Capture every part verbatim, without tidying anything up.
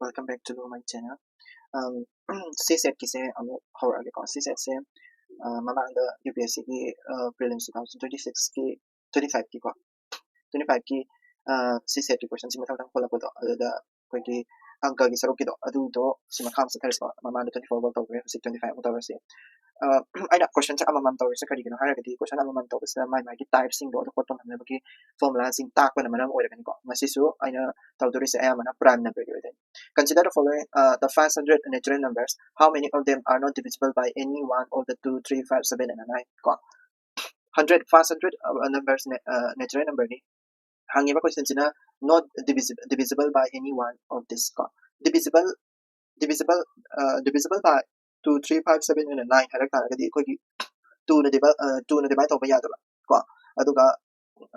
Welcome back to my channel. Um, CSAT ꯀꯤꯁꯦ ꯑꯃꯨꯛ ꯍꯧꯔꯛꯑꯒꯦꯀꯣ꯫ CSAT ꯁꯦ, ꯑ, ꯃꯃꯥꯡꯗ UPSC ꯒꯤ, ꯑ, prelims two thousand twenty six ꯀꯤ, twenty five ꯀꯤꯀꯣ, twenty five ꯀꯤ, ꯑ, CSAT ꯀꯤ question ꯁꯤ ꯃꯊꯪ ꯃꯊꯪ ꯍꯣꯜꯂꯛꯄꯗꯣ, ꯑꯗꯨꯗ ꯑꯩꯈꯣꯏꯒꯤ ꯑꯪꯀꯒꯤ ꯁꯔꯨꯛꯀꯤꯗꯣ, ꯑꯗꯨꯗꯣ ꯁꯤ ꯃꯈꯥ ꯑꯃꯨꯛ ꯆꯠꯊꯔꯁꯤꯀꯣ꯫ ꯃꯃꯥꯡꯗ twenty four ꯐꯥꯎ ꯇꯧꯈ꯭ꯔꯦ, ꯍꯧꯖꯤꯛ twenty five ꯑꯃꯨꯛ ꯇꯧꯔꯁꯤ꯫ ꯑ, ꯑꯩꯅ question ꯁꯦ ꯑꯃꯃꯝ ꯇꯧꯔꯤꯁꯦ ꯀꯔꯤꯒꯤꯅꯣ ꯍꯥꯏꯔꯒꯗꯤ, question ꯑꯃꯃꯝ ꯇꯧꯕꯁꯤꯗ ꯃꯥꯏ ꯃꯥꯒꯤ type ꯁꯤꯡꯗꯣ ꯑꯗꯨ ꯍꯣꯠꯄ ꯉꯝꯅꯕꯒꯤ formula ꯁꯤꯡ ꯇꯥꯛꯄꯅ ꯃꯔꯝ ꯑꯣꯏꯔꯒꯅꯤꯀꯣ꯫ ꯉꯁꯤꯁꯨ ꯑꯩꯅ ꯇꯧꯗꯣꯔꯤꯁꯦ ꯑꯌꯥꯝꯕꯅ prime number ꯒꯤ ꯑꯣꯏꯗꯣꯏꯅꯤ꯫ Consider the following, uh, the first hundred natural numbers. How many of them are not divisible by any one of the two, three, five, seven, and nine? ꯀꯣ, hundred, first hundred, uh, numbers, uh, natural number ꯅꯤ꯫ ꯍꯪꯉꯤꯕ question ꯁꯤꯅ not divisible, divisible by any one of this ꯀꯣ꯫ Divisible, divisible, uh, divisible by two, three, five, seven, and nine ꯍꯥꯏꯔꯛ ꯇꯥꯔꯒꯗꯤ ꯑꯩꯈꯣꯏꯒꯤ two ꯅ divide, uh, two ꯅ divide ꯇꯧꯕ ꯌꯥꯗꯕ ꯀꯣ, ꯑꯗꯨꯒ,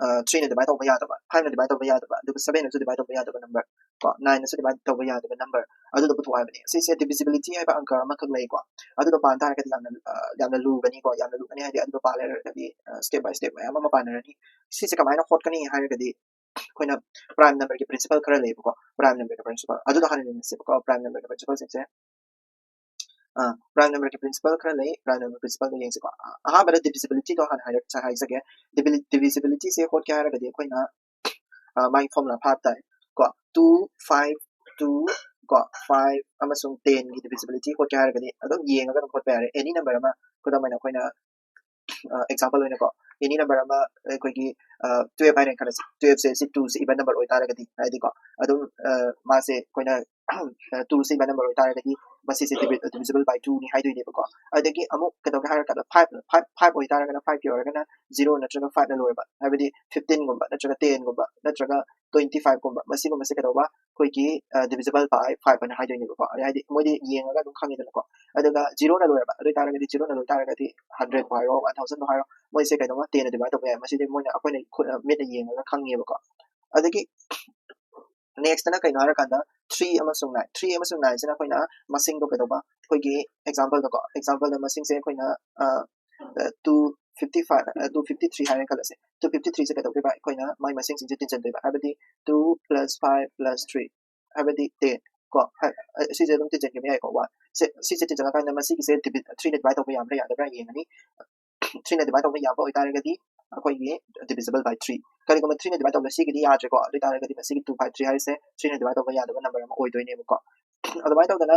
uh, three ꯅ divide ꯇꯧꯕ ꯌꯥꯗꯕ, five ꯅ divide ꯇꯧꯕ ꯌꯥꯗꯕ, ꯑꯗꯨꯒ seven ꯅꯁꯨ divide ꯇꯧꯕ ꯌꯥꯗꯕ number ꯀꯣ, nine ꯅꯁꯨ divide ꯇꯧꯕ ꯌꯥꯗꯕ number, ꯑꯗꯨꯗꯣ ꯄꯨꯊꯣꯛꯑꯣ ꯍꯥꯏꯕꯅꯤ꯫ ꯁꯤꯁꯦ divisibility ꯍꯥꯏꯕ ꯑꯪꯀ ꯑꯃꯈꯛ ꯂꯩꯀꯣ꯫ ꯑꯗꯨꯗꯣ ꯄꯥꯟ ꯇꯥꯔꯒꯗꯤ ꯌꯥꯝꯅ, ꯑ, ꯌꯥꯝꯅ ꯂꯨꯒꯅꯤꯀꯣ, ꯌꯥꯝꯅ ꯂꯨꯒꯅꯤ ꯍꯥꯏꯗꯤ ꯑꯗꯨꯗꯣ ꯄꯥ ꯂꯩꯔꯒꯗꯤ, ꯑ, step by step ꯃꯌꯥꯝ ꯑꯃ ꯄꯥꯟꯅꯔꯅꯤ꯫ ꯁꯤꯁꯦ ꯀꯃꯥꯏꯅ ꯍꯣꯠꯀꯅꯤ ꯍꯥꯏꯔꯒꯗꯤ, ꯑꯩꯈꯣꯏꯅ prime number ꯒꯤ principle ꯈꯔ ꯂꯩꯌꯦꯕꯀꯣ, prime number ꯒꯤ principle ꯑꯗꯨꯗꯣ ꯍꯥꯟꯅ ꯌꯦꯡꯉꯁꯦꯕꯀꯣ꯫ Prime number ꯒꯤ principle ꯁꯤꯡꯁꯦ, ꯑ, prime number ꯒꯤ principle ꯈꯔ ꯂꯩ, prime number principle ꯗꯣ ꯌꯦꯡꯁꯤꯀꯣ꯫ ꯑ, ꯑꯍꯥꯟꯕꯗ divisibility ꯗꯣ ꯍꯥꯟꯅ ꯍꯥꯏꯔꯛ-, ꯍꯥꯏꯖꯒꯦ꯫ Divili-, divisibility ꯁꯦ ꯍꯣꯠꯀꯦ ꯍꯥꯏꯔꯒꯗꯤ ꯑꯩꯈꯣꯏꯅ, ꯑ, ꯃꯥꯒꯤ formula five ꯇꯥꯏ ꯀꯣ, two, five, two ꯀꯣ, five ꯑꯃꯁꯨꯡ ten ꯒꯤ divisibility ꯍꯣꯠꯀꯦ ꯍꯥꯏꯔꯒꯗꯤ ꯑꯗꯨꯝ ꯌꯦꯡꯉꯒ ꯑꯗꯨꯝ ꯍꯣꯠꯄ ꯌꯥꯔꯦ꯫ Any number ꯑꯃ, ꯈꯨꯗꯝ ꯑꯣꯏꯅ ꯑꯩꯈꯣꯏꯅ, ꯑ, example ꯑꯣꯏꯅꯀꯣ, any number ꯑꯃ ꯑꯩꯈꯣꯏꯒꯤ, ꯑ, twelve ꯍꯥꯏꯔꯦ ꯈꯜꯂꯁꯤ꯫ Twelve ꯁꯦ ꯁꯤ two ꯁꯦ even number ꯑꯣꯏꯇꯥꯔꯒꯗꯤ, ꯍꯥꯏꯗꯤꯀꯣ, ꯑꯗꯨꯝ, ꯑ, ꯃꯥꯁꯦ ꯑꯩꯈꯣꯏꯅ, ꯑ, two ꯁꯦ even number ꯑꯣꯏꯇꯥꯔꯒꯗꯤ ꯃꯁꯤꯁꯦ divi-, divisible by two ꯅꯤ ꯍꯥꯏꯗꯣꯏꯅꯦꯕꯀꯣ꯫ ꯑꯗꯒꯤ ꯑꯃꯨꯛ ꯀꯩꯗꯧꯒꯦ ꯍꯥꯏꯔꯀꯥꯟꯗ five, five, five ꯑꯣꯏꯇꯥꯔꯒꯅ, five ꯀꯤ ꯑꯣꯏꯔꯒꯅ zero ꯅꯠꯇ꯭ꯔꯒ five ꯅ ꯂꯣꯏꯔꯕ, ꯍꯥꯏꯕꯗꯤ fifteen ꯒꯨꯝꯕ ꯅꯠꯇ꯭ꯔꯒ ten ꯒꯨꯝꯕ ꯅꯠꯇ꯭ꯔꯒ twenty five ꯀꯨꯝꯕ, ꯃꯁꯤꯒꯨꯝꯕꯁꯦ ꯀꯩꯗꯧꯕ, ꯑꯩꯈꯣꯏꯒꯤ, ꯑ, divisible by five ꯑꯅ ꯍꯥꯏꯗꯣꯏꯅꯦꯕꯀꯣ꯫ ꯍꯥꯏꯗꯤ ꯃꯣꯏꯗꯤ ꯌꯦꯡꯉꯒ ꯑꯗꯨꯝ ꯈꯪꯉꯤꯗꯅꯀꯣ꯫ ꯑꯗꯨꯒ zero ꯅ ꯂꯣꯏꯔꯕ, ꯑꯗꯨ ꯑꯣꯏꯇꯥꯔꯒꯗꯤ, zero ꯅ ꯂꯣꯏ ꯇꯥꯔꯒꯗꯤ hundred ꯕꯨ ꯍꯥꯏꯔꯣ, one thousand ꯕꯨ ꯍꯥꯏꯔꯣ, ꯃꯣꯏꯁꯦ ꯀꯩꯗꯧꯕ, ten ꯅ divide ꯇꯧꯕ ꯌꯥꯏ꯫ ꯃꯁꯤꯗꯤ ꯃꯣꯏꯅ, ꯑꯩꯈꯣꯏꯅ ꯈꯨꯠ-, ꯑ, ꯃꯤꯠꯅ ꯌꯦꯡꯉꯒ ꯈꯪꯉꯦꯕꯀꯣ꯫ ꯑꯗꯒꯤ next ꯅ ꯀꯩꯅꯣ ꯍꯥꯏꯔꯀꯥꯟꯗ three ꯑꯃꯁꯨꯡ nine, three ꯑꯃꯁꯨꯡ nine ꯁꯤꯅ ꯑꯩꯈꯣꯏꯅ ꯃꯁꯤꯡꯗꯣ ꯀꯩꯗꯧꯕ, ꯑꯩꯈꯣꯏꯒꯤ example ꯗꯀꯣ, example ꯗ ꯃꯁꯤꯡꯁꯦ ꯑꯩꯈꯣꯏꯅ, ꯑ, ꯑ, two fifty five, ꯑ, two fifty three ꯍꯥꯏꯔꯦ ꯈꯜꯂꯁꯦ꯫ Two fifty three ꯁꯦ ꯀꯩꯗꯧꯗꯣꯏꯕ, ꯑꯩꯈꯣꯏꯅ ꯃꯥꯏ ꯃꯁꯤꯡꯁꯤꯡꯁꯦ ꯇꯤꯟꯁꯤꯟꯗꯣꯏꯕ, ꯍꯥꯏꯕꯗꯤ two plus five plus three, ꯍꯥꯏꯕꯗꯤ ten꯫ ꯀꯣ, ꯍꯥꯏ-, ꯑ, ꯁꯤꯁꯦ ꯑꯗꯨꯝ ꯊꯤꯖꯤꯟꯈꯤꯕ ꯌꯥꯏꯀꯣ꯫ One ꯁꯦ, ꯁꯤꯁꯦ ꯊꯤꯖꯤꯜꯂꯀꯥꯟꯗ ꯃꯁꯤꯒꯤꯁꯦ ꯊ꯭ꯔꯤꯅ divide ꯇꯧꯕ ꯌꯥꯕ꯭ꯔꯥ ꯌꯥꯗꯕ꯭ꯔꯥ ꯌꯦꯡꯉꯅꯤ꯫ ꯊ꯭ꯔꯤꯅ divide ꯇꯧꯕ ꯌꯥꯕ ꯑꯣꯏꯇꯥꯔꯒꯗꯤ ꯑꯩꯈꯣꯏꯒꯤ divisible by three꯫ ꯀꯔꯤꯒꯨꯝꯕ ꯊ꯭ꯔꯤꯅ divide ꯇꯧꯕꯗ ꯁꯤꯒꯤꯗꯤ ꯌꯥꯗ꯭ꯔꯦꯀꯣ, ꯑꯗꯨ ꯑꯣꯏꯇꯥꯔꯒꯗꯤ ꯃꯁꯤꯒꯤ two by three ꯍꯥꯏꯔꯤꯁꯦ ꯊ꯭ꯔꯤꯅ divide ꯇꯧꯕ ꯌꯥꯗꯕ number ꯑꯃ ꯑꯣꯏꯗꯣꯏꯅꯦꯕꯀꯣ꯫ ꯑꯗꯨꯃꯥꯏꯅ ꯇꯧꯗꯅ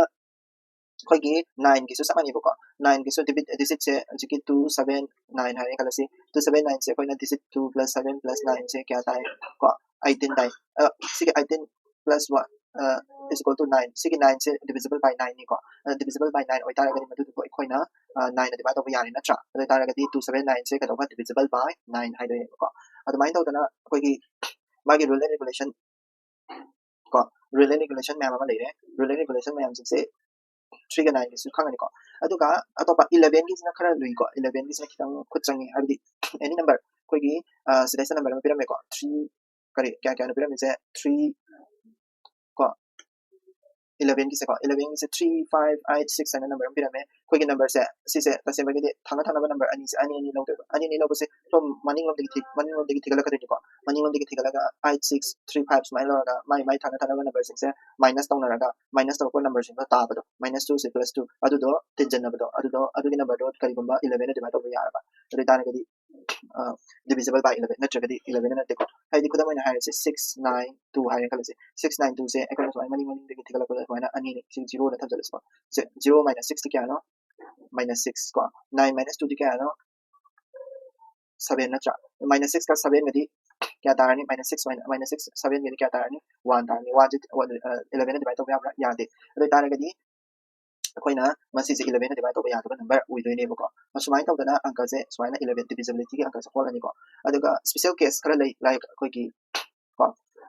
ꯑꯩꯈꯣꯏꯒꯤ nineꯒꯤꯁꯨ ꯆꯞ ꯃꯥꯟꯅꯩꯕꯀꯣ꯫ Nineꯒꯤꯁꯨ digitꯁꯦ ꯍꯧꯖꯤꯛꯀꯤ two seven nine ꯍꯥꯏꯔꯦ ꯈꯜꯂꯁꯤ꯫ Two seven nineꯁꯦ ꯑꯩꯈꯣꯏꯅ digit two plus seven plus nineꯁꯦ ꯀꯌꯥ ꯇꯥꯏ? ꯀꯣ, eighteen ꯇꯥꯏ꯫ ꯑ, ꯁꯤꯒꯤ eighteen plus one, ꯑ, is equal to nine꯫ ꯁꯤꯒꯤ nineꯁꯦ divisible by nineꯅꯤꯀꯣ꯫ ꯑ, divisible by nine ꯑꯣꯏꯇꯥꯔꯒꯗꯤ ꯃꯗꯨꯗꯨꯕꯨ ꯑꯩꯈꯣꯏꯅ, ꯑ, nineꯅ divide ꯇꯧꯕ ꯌꯥꯔꯦ ꯅꯠꯇ꯭ꯔꯥ? ꯑꯗꯨ ꯑꯣꯏꯇꯥꯔꯒꯗꯤ two seven nineꯁꯦ ꯀꯩꯗꯧꯕ? Divisible by nine ꯍꯥꯏꯗꯣꯏꯅꯦꯕꯀꯣ꯫ ꯑꯗꯨꯃꯥꯏꯅ ꯇꯧꯗꯅ ꯑꯩꯈꯣꯏꯒꯤ ꯃꯥꯒꯤ rule and regulation ꯀꯣ, rule and regulation ꯃꯌꯥꯝ ꯑꯃ ꯂꯩꯔꯦ꯫ Rule and regulation ꯃꯌꯥꯝꯁꯤꯡꯁꯦ threeꯒ nineꯒꯤꯁꯨ ꯈꯪꯉꯅꯤꯀꯣ꯫ ꯑꯗꯨꯒ ꯑꯇꯣꯞꯄ elevenꯒꯤꯁꯤꯅ ꯈꯔ ꯂꯨꯏꯀꯣ꯫ Elevenꯒꯤꯁꯤꯅ ꯈꯤꯇꯪ ꯈꯨꯠ ꯆꯪꯉꯤ, ꯍꯥꯏꯕꯗꯤ any number ꯑꯩꯈꯣꯏꯒꯤ, ꯑ, ꯁꯤꯗꯩꯁꯤꯗ number ꯑꯃ ꯄꯤꯔꯝꯃꯦꯀꯣ꯫ Three, ꯀꯔꯤ, ꯀꯌꯥ ꯀꯌꯥꯅꯣ ꯄꯤꯔꯝꯃꯤꯁꯦ? Three ꯀꯣ, elevenꯒꯤꯁꯦꯀꯣ, elevenꯒꯤꯁꯦ three, five, eight, six ꯍꯥꯏꯅ number ꯑꯃ ꯄꯤꯔꯝꯃꯦ꯫ ꯑꯩꯈꯣꯏꯒꯤ numberꯁꯦ ꯁꯤꯁꯦ ꯇꯁꯦꯡꯕꯒꯤꯗꯤ ꯊꯪꯅ ꯊꯪꯅꯕ number ꯑꯅꯤꯁꯦ, ꯑꯅꯤ ꯑꯅꯤ ꯂꯧꯗꯣꯏꯕ꯫ ꯑꯅꯤ ꯑꯅꯤ ꯂꯧꯕꯁꯦ ꯁꯣꯝ ꯃꯅꯤꯡꯂꯣꯝꯗꯒꯤ ꯊꯤ-, ꯃꯅꯤꯡꯂꯣꯝꯗꯒꯤ ꯊꯤꯒꯠꯂꯛꯀꯗꯣꯏꯅꯤꯀꯣ꯫ ꯃꯅꯤꯡꯂꯣꯝꯗꯒꯤ ꯊꯤꯒꯠꯂꯒ eight, six, three, five ꯁꯨꯃꯥꯏꯅ ꯂꯧꯔꯒ ꯃꯥꯏ ꯃꯥꯏ ꯊꯪꯅ ꯊꯪꯅꯕ numberꯁꯤꯡꯁꯦ minus ꯇꯧꯅꯔꯒ, minus ꯇꯧꯔꯛꯄ numberꯁꯤꯡꯗꯣ ꯇꯥꯕꯗꯣ, minus twoꯁꯦ plus two, ꯑꯗꯨꯗꯣ ꯇꯤꯟꯁꯤꯟꯅꯕꯗꯣ, ꯑꯗꯨꯗꯣ, ꯑꯗꯨꯒꯤ numberꯗꯣ ꯀꯔꯤꯒꯨꯝꯕ elevenꯅ divide ꯇꯧꯕ ꯌꯥꯔꯕ, ꯑꯗꯨ ꯑꯣꯏꯇꯥꯔꯒꯗꯤ, ꯑ, divisible by eleven ꯅꯠꯇ꯭ꯔꯒꯗꯤ eleven ꯅꯠꯇꯦꯀꯣ꯫ ꯍꯥꯏꯗꯤ ꯈꯨꯗꯝ ꯑꯣꯏꯅ ꯍꯥꯏꯔꯁꯦ, six nine two ꯍꯥꯏꯔꯦ ꯈꯜꯂꯁꯦ꯫ Six nine twoꯁꯦ ꯑꯩꯈꯣꯏꯅ ꯁꯨꯃꯥꯏꯅ ꯃꯅꯤꯡ ꯃꯅꯤꯡꯗꯒꯤ ꯊꯤꯒꯠꯂꯛꯄꯗ ꯁꯨꯃꯥꯏꯅ ꯑꯅꯤꯅꯤ, ꯁꯤ zeroꯗ ꯊꯝꯖꯜꯂꯁꯤꯀꯣ꯫ ꯁꯦ, zero minus sixꯇꯤ ꯀꯌꯥꯅꯣ? Minus six ꯀꯣ꯫ Nine minus twoꯗꯤ ꯀꯌꯥꯅꯣ? Seven ꯅꯠꯇ꯭ꯔꯥ? Minus sixꯀ sevenꯒꯗꯤ ꯀꯌꯥ ꯇꯥꯔꯅꯤ? Minus six minus, minus six, sevenꯒꯗꯤ ꯀꯌꯥ ꯇꯥꯔꯅꯤ? One ꯇꯥꯔꯅꯤ꯫ Oneꯁꯦ, one, ꯑ, elevenꯅ divide ꯇꯧꯕ ꯌꯥꯕ꯭ꯔꯥ? ꯌꯥꯗꯦ꯫ ꯑꯗꯨ ꯑꯣꯏꯇꯥꯔꯒꯗꯤ ꯑꯩꯈꯣꯏꯅ ꯃꯁꯤꯁꯦ elevenꯅ divide ꯇꯧꯕ ꯌꯥꯗꯕ number ꯑꯣꯏꯗꯣꯏꯅꯦꯕꯀꯣ꯫ ꯑꯁꯨꯃꯥꯏꯅ ꯇꯧꯗꯅ ꯑꯪꯀꯁꯦ ꯁꯨꯃꯥꯏꯅ eleven divisibilityꯒꯤ ꯑꯪꯀꯁꯦ ꯍꯣꯠꯂꯅꯤꯀꯣ꯫ ꯑꯗꯨꯒ special case ꯈꯔ ꯂꯩ, like ꯑꯩꯈꯣꯏꯒꯤ, ꯀꯣ,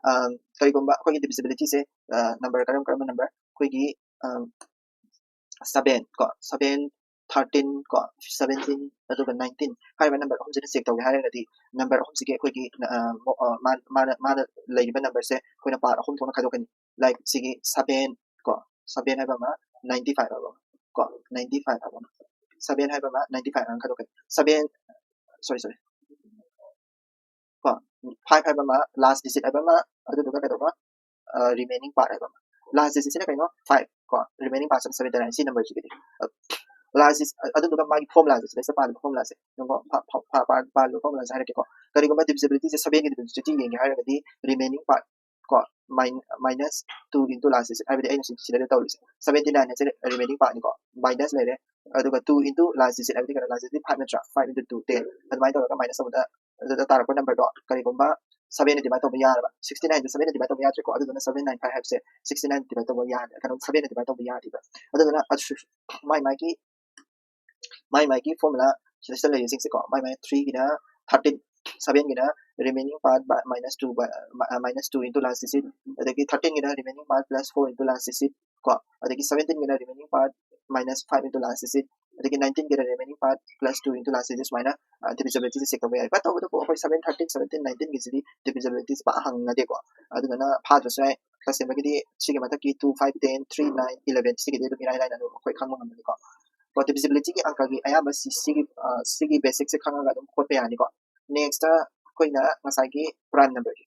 ꯑꯝ, ꯀꯔꯤꯒꯨꯝꯕ ꯑꯩꯈꯣꯏꯒꯤ divisibilityꯁꯦ, ꯑ, number ꯀꯔꯝ ꯀꯔꯝꯕ number? ꯑꯩꯈꯣꯏꯒꯤ, ꯑꯝ, seven ꯀꯣ, seven, thirteen ꯀꯣ, seventeen, ꯑꯗꯨꯒ nineteen ꯍꯥꯏꯔꯤꯕ number ꯑꯍꯨꯝꯁꯤꯅ check ꯇꯧꯒꯦ ꯍꯥꯏꯔꯒꯗꯤ, number ꯑꯍꯨꯝꯁꯤꯒꯤ ꯑꯩꯈꯣꯏꯒꯤ, ꯑ, ꯃꯣ-, ꯑ, ꯃꯥ-, ꯃꯥꯅ, ꯃꯥꯅ ꯂꯩꯔꯤꯕ numberꯁꯦ ꯑꯩꯈꯣꯏꯅ part ꯑꯍꯨꯝ ꯊꯣꯛꯅ ꯈꯥꯏꯗꯣꯛꯀꯅꯤ꯫ Like ꯁꯤꯒꯤ seven ꯀꯣ, seven ꯍꯥꯏꯕ ꯑꯃ, ninety five ꯍꯥꯏꯕ ꯑꯃ ꯀꯣ, ninety five ꯍꯥꯏꯕ ꯑꯃ, seven ꯍꯥꯏꯕ ꯑꯃ, ninety five ꯍꯥꯏꯅ ꯈꯥꯏꯗꯣꯛꯀꯅꯤ꯫ Seven, sorry, sorry, ꯀꯣ, five ꯍꯥꯏꯕ ꯑꯃ, last digit ꯍꯥꯏꯕ ꯑꯃ, ꯑꯗꯨꯗꯨꯒ ꯀꯩꯗꯧꯕ? ꯑ, remaining part ꯍꯥꯏꯕ ꯑꯃ꯫ Last digit ꯁꯤꯅ ꯀꯩꯅꯣ? Five ꯀꯣ, remaining part ꯁꯤꯅ seventy nine, ꯁꯤ number ꯁꯤꯒꯤꯗꯤ꯫ Last digit, ꯑꯗꯨꯗꯨꯒ ꯃꯥꯒꯤ formula ꯁꯦ, ꯁꯤꯗꯩꯁꯤꯗ ꯄꯥꯜꯂꯤꯕ formula ꯁꯦ, ꯌꯦꯡꯉꯣ, ꯄꯥꯜꯂꯤꯕ formula ꯁꯦ ꯍꯥꯏꯔꯛꯀꯦꯀꯣ꯫ ꯀꯔꯤꯒꯨꯝꯕ divisibility ꯁꯦ seven ꯒꯤ divisibility ꯌꯦꯡꯒꯦ ꯍꯥꯏꯔꯒꯗꯤ remaining part ꯀꯣ, minus two into last digit, ꯍꯥꯏꯕꯗꯤ ꯑꯩꯅ ꯁꯤꯗ ꯇꯧꯔꯤꯁꯦ seventy nine ꯍꯥꯏꯁꯦ remaining part ꯅꯤꯀꯣ, minus ꯂꯩꯔꯦ, ꯑꯗꯨꯒ two into last digit, ꯍꯥꯏꯕꯗꯤ ꯀꯩꯅꯣ, last digit five ꯅꯠꯇ꯭ꯔꯥ, five into two, ten, ꯑꯗꯨꯃꯥꯏꯅ ꯇꯧꯔꯒ minus ꯑꯃꯗ ꯑꯗꯨꯗ ꯇꯥꯔꯛꯄ number ꯗꯣ ꯀꯔꯤꯒꯨꯝꯕ seven ꯅ divide ꯇꯧꯕ ꯌꯥꯔꯕ, sixty nine ꯗ seven ꯅ divide ꯇꯧꯕ ꯌꯥꯗ꯭ꯔꯦꯀꯣ, ꯑꯗꯨꯗꯨꯅ seven nine five ꯍꯥꯏꯕꯁꯦ sixty nine divide ꯇꯧꯕ ꯌꯥꯗ꯭ꯔꯦ, ꯀꯩꯅꯣ, seven ꯅ divide ꯇꯧꯕ ꯌꯥꯗꯦꯕ꯫ ꯑꯗꯨꯗꯨꯅ ꯃꯥꯏ ꯃꯥꯒꯤ ꯃꯥꯏ ꯃꯥꯒꯤ formula ꯁꯤꯗꯩꯁꯤꯗ ꯂꯩꯔꯤꯁꯤꯡꯁꯦꯀꯣ, ꯃꯥꯏ ꯃꯥꯏ three ꯒꯤꯅ thirteen, seven ꯒꯤꯅ remaining part minus two, minus two into last digit, ꯑꯗꯒꯤ thirteen ꯒꯤꯅ remaining part plus four into last digit ꯀꯣ, ꯑꯗꯒꯤ seventeen ꯒꯤꯅ remaining part minus five into last digit, ꯑꯗꯒꯤ nineteen ꯒꯤꯅ remaining part plus two into last digit, ꯁꯨꯃꯥꯏꯅ divisibility ꯁꯦ check ꯇꯧꯕ ꯌꯥꯏ꯫ But ꯇꯧꯕꯇꯕꯨ ꯑꯩꯈꯣꯏ seven, thirteen, seventeen, nineteen ꯒꯤꯁꯤꯗꯤ divisibility ꯁꯦ ꯄꯥꯛ ꯍꯪꯅꯗꯦꯀꯣ, ꯑꯗꯨꯗꯨꯅ ꯐꯥꯗ꯭ꯔꯁꯨ ꯌꯥꯏ꯫ ꯇꯁꯦꯡꯕꯒꯤꯗꯤ ꯁꯤꯒꯤ ꯃꯊꯛꯀꯤ two, five, ten, three, nine, eleven ꯁꯤꯒꯤꯗꯤ ꯑꯗꯨꯝ ꯏꯔꯥꯏ ꯂꯥꯏꯅ ꯑꯗꯨꯝ ꯑꯩꯈꯣꯏ ꯈꯪꯕ ꯉꯝꯒꯅꯤꯀꯣ꯫ ꯀꯣ, divisibility ꯒꯤ ꯑꯪꯀꯒꯤ ꯑꯌꯥꯝꯕ ꯁꯤ, ꯁꯤꯒꯤ, ꯑ, ꯁꯤꯒꯤ basic ꯁꯦ ꯈꯪꯉꯒ ꯑꯗꯨꯝ ꯍꯣꯠꯄ ꯌꯥꯅꯤꯀꯣ꯫ Next ꯑꯩꯈꯣꯏꯅ ꯉꯁꯥꯏꯒꯤ prime number ꯒꯤ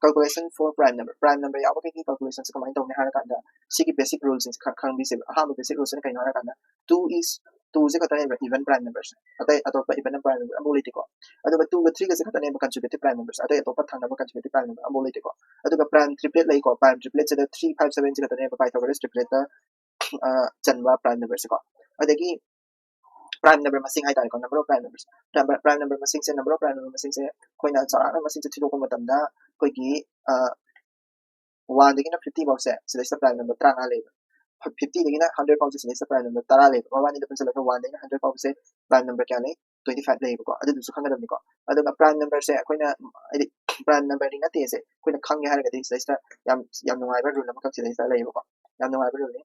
calculation for prime number, prime number ꯌꯥꯎꯕꯈꯩꯒꯤ calculation ꯁꯦ ꯀꯃꯥꯏꯅ ꯇꯧꯅꯤ ꯍꯥꯏꯔꯀꯥꯟꯗ ꯁꯤꯒꯤ basic rule ꯁꯤꯡꯁꯦ ꯈꯔ ꯈꯪꯕꯤꯁꯦꯕ꯫ ꯑꯍꯥꯟꯕ basic rule ꯁꯤꯅ ꯀꯩꯅꯣ ꯍꯥꯏꯔꯀꯥꯟꯗ two is, two ꯁꯦ ꯈꯛꯇꯅꯦꯕ even prime number ꯁꯦ, ꯑꯇꯩ ꯑꯇꯣꯞꯄ even prime number ꯑꯃꯐꯥꯎ ꯂꯩꯇꯦꯀꯣ꯫ ꯑꯗꯨꯒ two ꯒ three ꯒꯁꯦ ꯈꯛꯇꯅꯦꯕ consecutive prime number ꯁꯦ, ꯑꯇꯩ ꯑꯇꯣꯞꯄ ꯊꯪꯅꯕ consecutive prime number ꯑꯃꯐꯥꯎ ꯂꯩꯇꯦꯀꯣ꯫ ꯑꯗꯨꯒ prime triplet ꯂꯩꯀꯣ, prime triplet ꯁꯤꯗ three, five, seven ꯁꯤ ꯈꯛꯇꯅꯦꯕ Pythagoras triplet ꯇ, ꯑ, ꯆꯟꯕ prime number ꯁꯦꯀꯣ꯫ ꯑꯗꯒꯤ prime number ꯃꯁꯤꯡ ꯍꯥꯏꯇꯥꯔꯦꯀꯣ, number of prime numbers, prime number ꯃꯁꯤꯡꯁꯦ, number of prime number ꯃꯁꯤꯡꯁꯦ ꯑꯩꯈꯣꯏꯅ ꯆꯥꯎꯔꯥꯛꯅ ꯃꯁꯤꯡꯁꯦ ꯊꯤꯗꯣꯛꯄ ꯃꯇꯝꯗ ꯑꯩꯈꯣꯏꯒꯤ, ꯑ, one ꯗꯒꯤꯅ fifty ꯐꯥꯎꯁꯦ ꯁꯤꯗꯩꯁꯤꯗ prime number ꯇꯔꯥꯃꯉꯥ ꯂꯩꯕ, fifty ꯗꯒꯤꯅ hundred ꯐꯥꯎꯁꯦ ꯁꯤꯗꯩꯁꯤꯗ prime number ꯇꯔꯥ ꯂꯩꯕ, ꯃꯕꯥꯅꯤꯗ ꯄꯨꯟꯁꯤꯜꯂꯒ one ꯗꯒꯤꯅ hundred ꯐꯥꯎꯕꯁꯦ prime number ꯀꯌꯥ ꯂꯩ? Twenty five ꯂꯩꯌꯦꯕꯀꯣ꯫ ꯑꯗꯨꯗꯨꯁꯨ ꯈꯪꯒꯗꯕꯅꯤꯀꯣ꯫ ꯑꯗꯨꯒ prime number ꯁꯦ ꯑꯩꯈꯣꯏꯅ, ꯍꯥꯏꯗꯤ prime number ꯗꯤ ꯅꯠꯇꯦꯁꯦ, ꯑꯩꯈꯣꯏꯅ ꯈꯪꯒꯦ ꯍꯥꯏꯔꯒꯗꯤ ꯁꯤꯗꯩꯁꯤꯗ ꯌꯥꯝ, ꯌꯥꯝ ꯅꯨꯡꯉꯥꯏꯕ rule ꯑꯃꯈꯛ ꯁꯤꯗꯩꯁꯤꯗ ꯂꯩꯌꯦꯕꯀꯣ꯫ ꯌꯥꯝ ꯅꯨꯡꯉꯥꯏꯕ rule ꯅꯤ